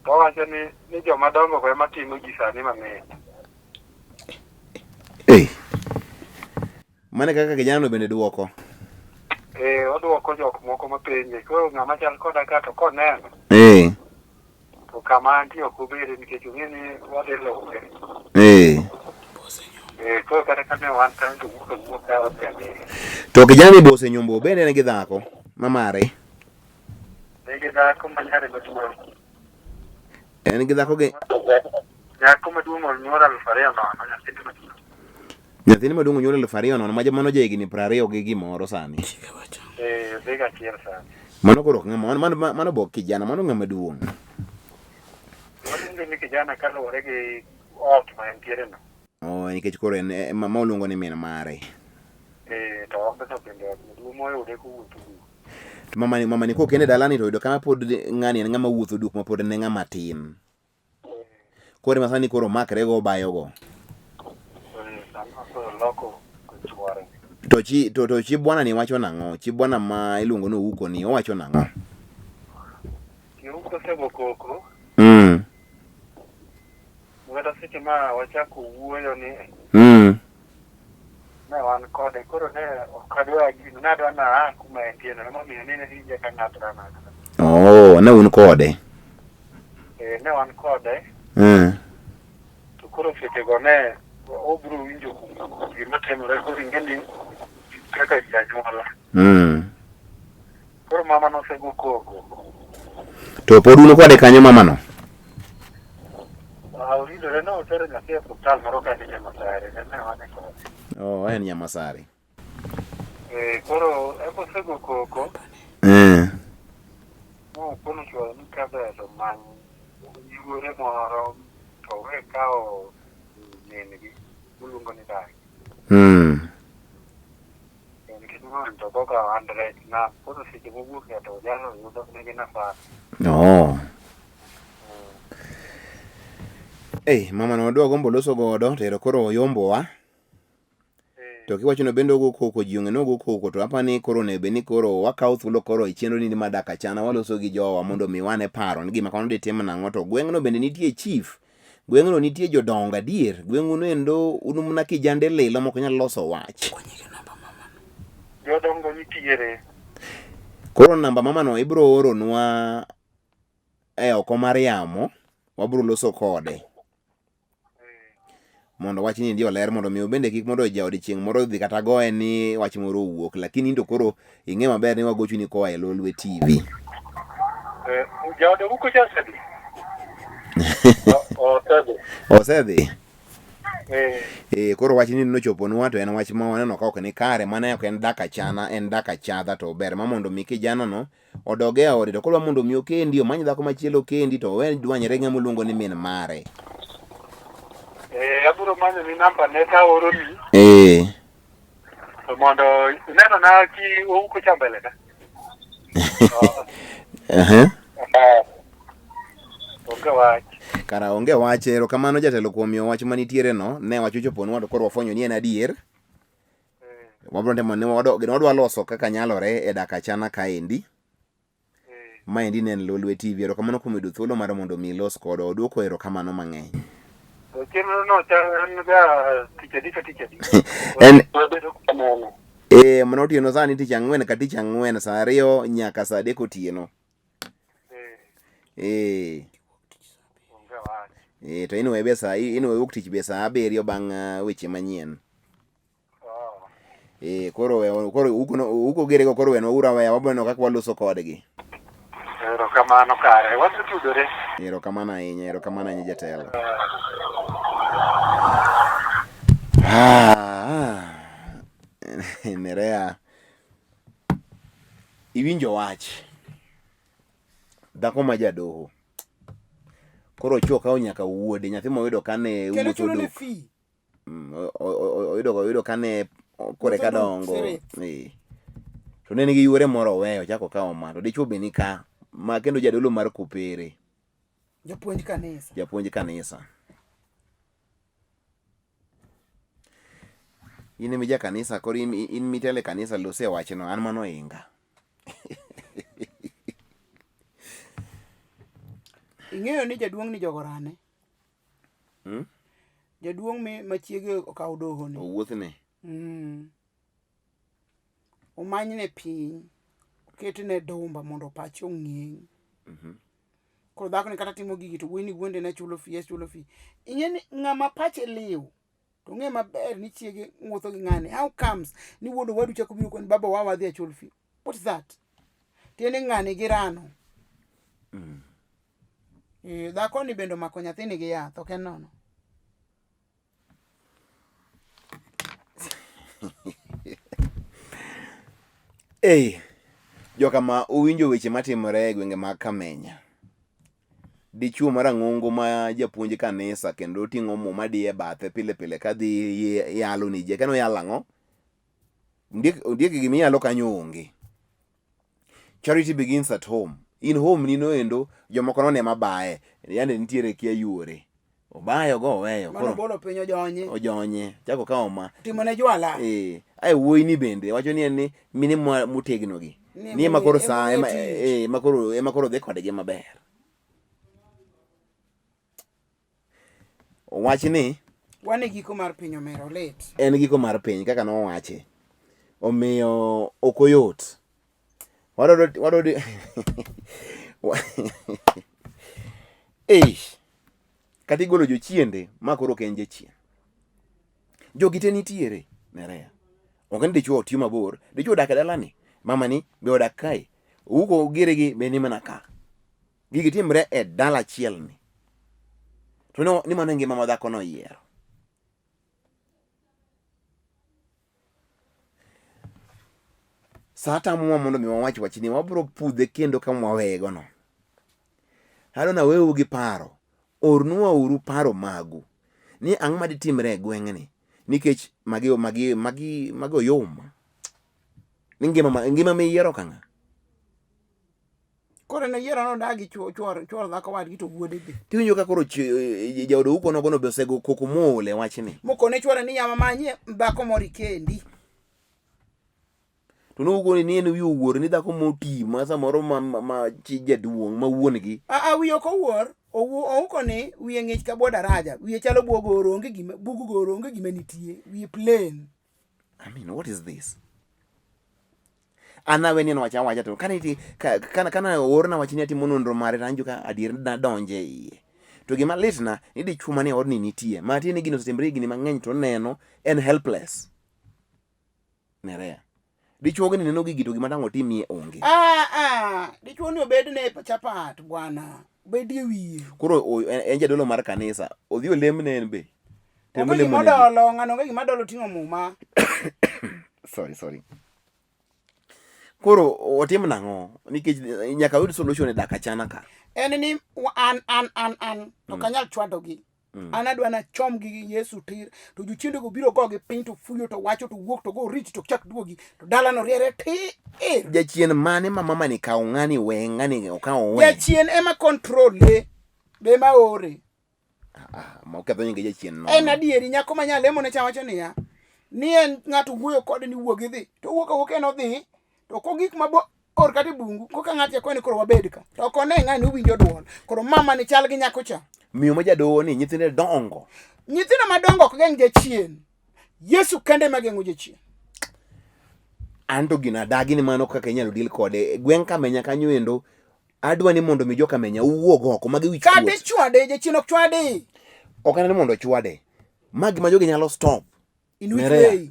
to owacho ni joma dongo go ema timo ji sani mang'eny. Eh. Mane kaka kijana no bende duoko. Eh, oduoko jok moko mapenje. Koro ng'ama chal koda ka to koneno to kama antie ok obede nikech ong'e ni wadhi luwe. Eh, koro kata ka ne wan kanyo to wuok awuoka ka wadhi adhiya. To kijana ni be osenyombo, bende en gi dhako ma mare. Nigi dhako ma nyare maduong'. En gi dhako gi Nyako maduong' onyuol 2000 nyathine maduong'. Nyathine maduong' onyuol 2000 ma mano ja higni 20 gi gimoro sani. Eh, dhi gachiel sani. Mano koro ok ng'ama mano bok kijana, mano ng'ama duong'. Waluonge ni kijana kaluwore gi ot ma entiere no. Oh, nikech koro en ma oluongo ni min mare. Eh, to odno bende ot maduong' moyude kowuotho duk. To mama ni kokende dalani to oyudo kama pod ng'ani en ng'ama wuotho duk ma pod ne ng'ama tin. Koro ema sani koro makre go obayo go. Eh, sani koro loko chuore. To chi bwana ni wacho nang'o? Chi bwana ma iluongo ni Ouko ni owacho nang'o? Ouko osego koko. Kata seche ma wachako wuoyo ni ne wan kode koro ne ok adwa gino ne adwa na kuma entie no emomiyo ne winje ka ng'atra ng'atra. Oh, ne un kode. Eh, ne wan kode to koro seche go ne obiro winjo gima timore koro ing'e ni kaka janyuola. Koro mama nosego koko. To pod un kode kanyo mama no? Ah, orito. Winjore ne otero nyathi e osiptal moro ka ni Nyamasare, ne wane kode. Oh, en Nyamasare. Eh, koro ema osego koko, Eh. mokono chuore ni kaber to many yuore moro to we kawo min-gi moluongo ni dagi. To nikech ng'on to koka 100 na koro seche mowuok e to jalo yudo nigi nafas. Oh. Ei, mama no wadwa gombo loso godo to ero koro oyombowa. To kiwacho no bende ogo koko ji ong'e ni ogo koko to apa ni koro onego bed ni koro wakawo thuolo koro e chenro ni ma dak achana waloso gi jowa mondo mi wane paro ni gima kamano ditim nang'o to gweng'no bende nitie chief gweng'no nitie jodongo adier gweng'u no endo un mana kijande lilo mok nyal loso wach Jodongo nitiere. Koro namba mamano ibro oronwa e oko mar yamo wabro loso kode mondo wach ni oler mondo mi obende kik mondo jaode chieng' moro dhi kata goye ni wach moro owuok lakini into koro ing'e maber ni wagochoni koa e Lolwe TV. Jaode wuok cha osedhi? Osedhi. Osedhi? Eh, koro wach ni nochoponwa to en wach ma waneno ka ok ni kare mane ok en dak achana en dak achadha to ber ma mondo mi kijana no odog e ode to kodwa mondo mi okendi omany dhako machielo okendi to owe dwanyre ng'ama oluongo ni min mare. Eh, abiro manyo ni namba ne ka oroni. Eh. To mondo ineno na ki ouko cha mbele ka. Uh-huh. Onge wach. Kara onge wach, erokamano jatelo kuom miyo wach manitiere no, ne wach ochoponwa to koro wafwenyo ni en adier. Wabro temo ni wadwa loso kaka nyalore e dak achana kaendi. Maendi ne en Lolwe TV. Erokamano kuom yudo thuolo mar mondo mi ilos kodwa. Waduoko erokamano mang'eny. To chenro no cha en ga tich adi ka tich adi. En Wabedo kamano. Eh, mano otieno sani tich ang'wen ka tich ang'wen saa 2 nyaka saa 3 otieno. Eh. Onge wach. Eh, to inwe be saa inwe wuok tich be saa 7 bang' weche manyien. Eh, koro koro uko uko gerego koro wenwa uru aweya wabiro neno kaka waloso kodgi. Erokamano kare, wasetudore. Erokamano ahinya, erokamano ahinya jatelo. Ah, Nerea, iwinjo wach dhako ma jadoho koro ochuo kawo nyaka wuode nyathi moyudo kane Kendo wuotho chulo ne duk fee. Oyudo kane kore ka Wuotho duk, dongo. seret. To ne nigi yuore moro oweyo ochako okawo ma to dichuo be nika ma kendo jadolo mar kopere. Japuonj kanisa. Japuonj kanisa. In ema ija kanisa koro in mitelo e kanisa lose wachno an mano ohinga. Ing'eyo ni jaduong' ni jogo rane. Jaduong' mi machiege okawo doho ni. Owuothne. Omanyne piny, oketne dumba mondo pache ong'eng'. Koro dhako ni kata timo gigi to wuoyi ni wuonde ne chulo fee, chulo fee. Ing'e ni ng'ama pache liw to ong'e maber ni chiege wuotho gi ng'ani. How comes ni wuod owadu chako biro koni baba wa wadhi achul fee? What is that? Tiende ni ng'ani gi rano. Dhako ni bende omako nyathini gi yath, ok en nono. Ei, joka ma uwinjo weche matimore e gwenge mag Kamenya. Dichuo marang'ongo ma japuonj kanisa kendo oting'o muma diye bathe pile pile kadhi yalo ni ji. Akia ni oyalo ang'o? Ondiek gima iyalo kanyo onge. Charity begins at home. In home ni noendo jomoko none mabaye. Yande nitiere kia yuore. Obayo go oweyo. Mano bolo piny ojonye. Ojonye. Chako kawo ma. Timo ne jwala. Ai wuoyi ni bende wacho ni en ni mine motegno gi. Ni ema koro saa ema ema koro ema koro dhi kodgi maber. Wach ni wan e giko mar piny omera olit. En giko mar piny kaka nowachi. Omiyo ok oyot. Wadwaro wadwaro Eish. Kata igolo jochiende ma koro ok en jachien. Jogi te nitiere Nerea. Ok ni dichuo otiyo mabor, dichuo odak e dalani, mamani be odak kae. Ouko giregi be ni mana ka. Gigi timre e dala achiel ni. To no, ni mano e ngima ma dhako noyiero. Sa tamowa mondo mi wawach wachni, wabiro pudhe kendo kama waweyego no. Adwa naweu gi paro. Ornwa uru paro magu. Ni ang'o maditimre e gweng'ni. Nikech magi magi magi magi oyuma. Ni ngima ma ngima miyiero ka ng'a? Koro ne yiero nodagi chuor chuor chuor dhako wadgi to wuode be. Tiwinjo ka koro jaod Ouko nogono be osego koko mool e wachni. Mokone chuore ni yawa manye dhako moro ikendi. To nowuok ni en wiye owuor ni dhako moti ma samoro ma, ma, ma chi jaduong' ma wuon gi. A a wiye ok owuor, ouko ni wiye ng'ich ka bwo daraja, wiye chalo bwo goro, onge gima bug goro, onge gima nitie, wiye plain. I mean, what is this? An awe ni en wacha awacha to kane iti kana kana oorna wach ni atimo nonro mare to anjo ka adier nadonje e iye. To gima litna ni dichwo manie odni nitie ma tiende ni gino osetimre higni mang'eny to oneno en helpless. Nerea. Dichwo gini neno gigi to gima dang' otimie onge. Ah ah, dichwo ni obed ne chapat bwana, obed e wiye. Koro en jadolo mar kanisa, odhi olemne en be. Onge gima odolo, ng'ano onge gima dolo ting'o muma. Sorry, sorry. Koro otim nang'o? Nikech nyaka oyud solution e dak achana ka. En ni an an an an ok anyal chwadogi. An adwa nachom gi Yesu tir to jochiende go biro gogi piny to fuyo to wacho to wuok to go rich to chak duogi to dalano riere tir. Jachien mane ma mama ni kaw ng'ani we ng'ani okaw we. Jachien ema control le be ema ore. Ah, ma oketho nyinge jachien no. En adieri nyako ma nyalemo ne cha wacho niya ni en ng'ato wuoyo kode ni wuog idhi to owuok awuoka en odhi to kogik mabor kata e bungu koka ng'ato ya koni koro wabed ka to ok one ng'ani owinjo duol koro mama ni chal gi nyako cha. Miyo ma jadoho ni nyithinde dongo. Nyithindo madongo ok geng' jachien. Yesu kende ema geng'o jachien. An to gino adagi ni mano kaka inyalo deal kode. E gweng' Kamenya kanyo endo adwa ni mondo mi jo Kamenya uwuog oko magi wich Kata ichwade jachien ok chwadi. Ok aneno mondo ochwade. Ma gima jogi nyalo stop. In which way?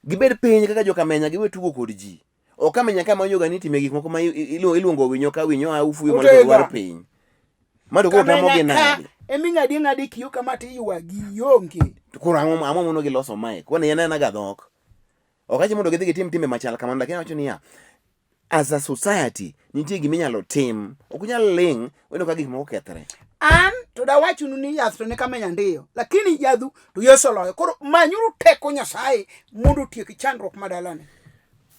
Gibed piny kaka jo Kamenya giwe tugo kod ji. Ok Kamenya ka manyoga ni itime gik moko ma iluongo winyo ka winyo a ufuyo mondo lwar piny. Ma to koro tamogi nade? Emi ng'adi ng'adi kiyo kama to iywagi ionge. To koro ang'o ang'o mono giloso mae? Kwani en ena ga dhok. Ok achi mondo gidhi gitim timbe machal kamano lakini awacho niya as a society nitie gima inyalo tim. Ok unyal ling' weno ka gik moko kethre. An to dawachonu ni yath to ne Kamenya ndiyo, lakini yadhu to Yesu oloyo. Koro manyuru teko Nyasaye mondo otiek chandruok ma dalani.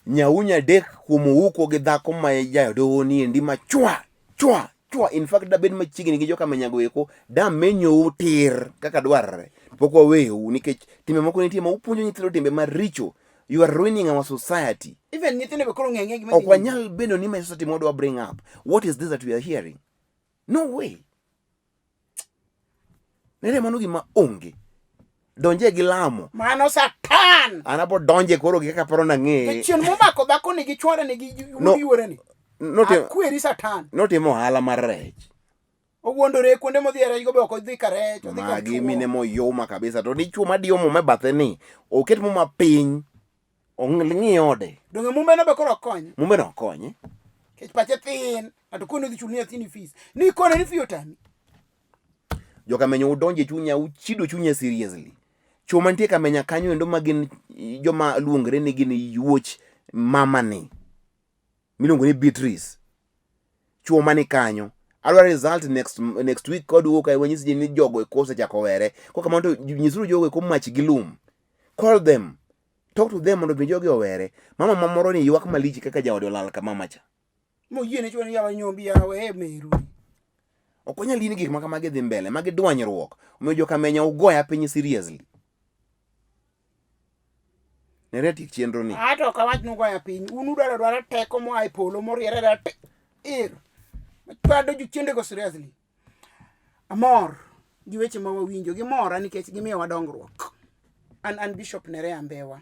Nyaunya adek kuom ouko gi dhako ma jadoho ni endi ma chwa chwa chwa. In fact dabed machiegni gi joka Menyago eko damenyou tir kaka dwarre. Pok waweyou nikech timbe moko nitie ma upuonjo nyithindo timbe maricho. You are ruining our society. Even nyithindo be koro ng'e gima Ok wanyal bedo ni ma society modwa bring up. What is this that we are hearing? No way. Nere mano gima onge. Donje gi lamo. Mano Satan. An abo donje koro gi kaka paro nang'e. Jachien momako dhako ni gi chwore ni gi No. yuore ni. Notimo Akweri Satan. notimo ohala mar rech. Owuondore kuonde modhi e rech go be ok odhi ka rech, odhi ka Magi chuo. mine moyuma kabisa to dichuo madiyo muma e bathe ni oket muma piny ong'i ode. Donge mumbe no be koro ok kony. Mumbe no konye. Nikech pache thin. Ng'ato koni odhi chul ni nyathini fees. Ni kone ni fee otami. Jokamenya udonje chunya uchido chunya seriously. Chuo mantie Kamenya kanyo endo ma gin joma luongre ni gin yuoch mamani miluongo ni Beatrice. Chuo mani kanyo adwa result next week koduogo kae wanyis ji ni jogo eko osechako were. Kok kamano to nyisuru jogo eko mach gi lum. Call them. Talk to them mondo mi jogi owere. Mama mamoro ni ywak malich kaka jaode olal ka mama cha. Moyie ne chuo ni yawa nyombi yawa e meru. Ok wanyal yie ni gik ma kamagi dhi mbele, magi dwanyruok. Omiyo jokamenya ugoya piny seriously. Nere tiek chenro ni. Ato ok awach nugoya piny. Un udwaro dwara teko moa e polo moriere tir. Machwado jochiende go seriously. Amor gi weche ma wawinjo. Gimora nikech gimiyowa dongruok. An Bishop Nerea Mbewa.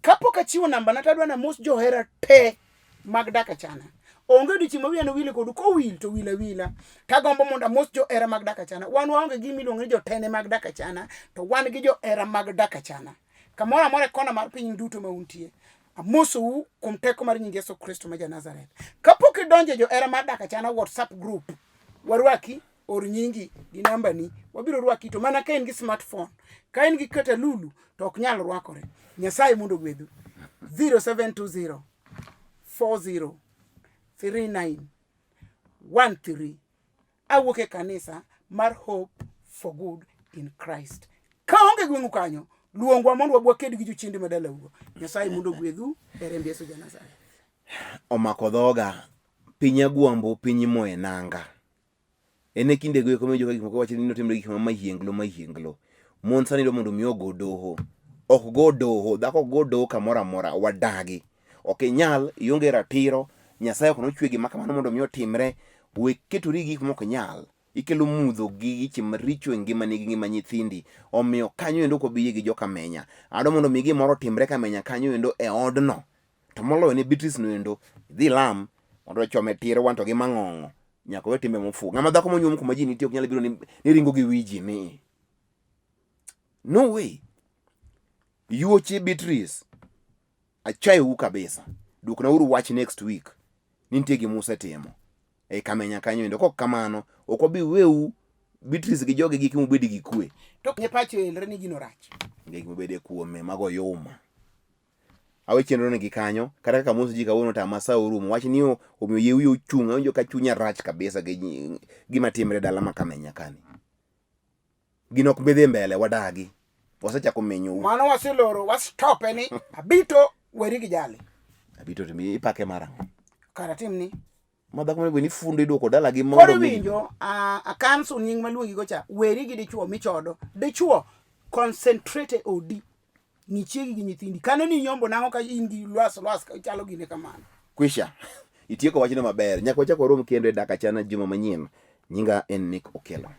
Kapok achiwo namba na to adwa namos johera te mag dak achana. Onge odiochieng' ma wiya nowil kodu, kowil to wil awila. Tagombo mondo amos johera mag dak achana. Wan waonge gi gima iluongo ni jotene mag dak achana, to wan gi johera mag dak achana. Kamoro amora e kona mar piny duto ma untie. Amosou kuom teko mar nying Yesu Kristo ma ja Nazareth. Kapok idonjo e johera mar dak achana WhatsApp group, warwaki. Or nyingi gi nambani, wabiro rwaki to mana ka in gi smartphone. Ka in gi kata lulu to ok nyal rwakore. Nyasaye mondo ogwedhu. 0720 40 39 13 awuok e kanisa mar Hope for Good in Christ. Ka onge gweng'u kanyo, luongwa mondo wabwa ked gi jochiende ma dalaugo. Nyasaye mondo ogwedhu e remb Yesu ja Nazareth. Omako dhoga, piny agwambo, piny imoye nanga. En e kindego eko miwinjo ka gik moko wacho ni notimre gik ma mahienglo mahienglo. Mon sani dwa mondo mi ogo doho. Ok go doho, dhako ok go doho kamoro amora, wadagi. Ok inyal, ionge ratiro, Nyasaye ok nochwe gima kamano mondo mi otimre. We ketori gi gik mok nyal. Ikelo mudho gi giche maricho e ngimani gi ngima nyithindi. Omiyo kanyo endo ok wabi yie gi joka Menya. Adwa mondo mi gimoro otimre Kamenya kanyo endo e odno. To moloyo ne Beatrice no endo, idhi ilam mondo ochome tir wan to gi mang'ong'o. Nyaka owe timbe mofuwo. Ng'ama dhako monyuom kuma ji nitie ok nyal biro ni, ni ringo gi wi ji ni. No way. Yuoche Beatrice. Achayou kabisa. Dwokna uru wach next week. Ni nitie gima usetimo. E Kamenya kanyo endo. Kok kamano, ok wabi weu Beatrice gi joge gi kimubed gi kwe. To nye pache elre ni gino rach. Onge gima bede kuome, mago yuma. Awe chenro ni gi kanyo, kata kaka mos ji kawuono to ama sa orumo. Wach ni omiyo yie wiya ochung', awinjo ka chunya rach kabisa gi gima timre dala ma Kamenya kani. Gino ok bidhi mbele, wadagi. Wasechako menyou. Mano waseloro, wastope ni abito weri gi jali. Abito to mi ipake mar ang'o? Kara timni. Ma dhako monego ni fundo iduoko dala gi mondo Koro iwinjo a cancel nying maluongi go cha, weri gi dichuo michodo. Dichuo concentrate e odi. Ng'i chiegi gi nyithindi. Kane ni nyombo nang'o ka in gi lwas lwas ka chalo gine kamano. Kwisha. Itieko wachno maber. Nyaka wachak warom kendo e dak achana juma manyien. Nyinga en Nick Okello.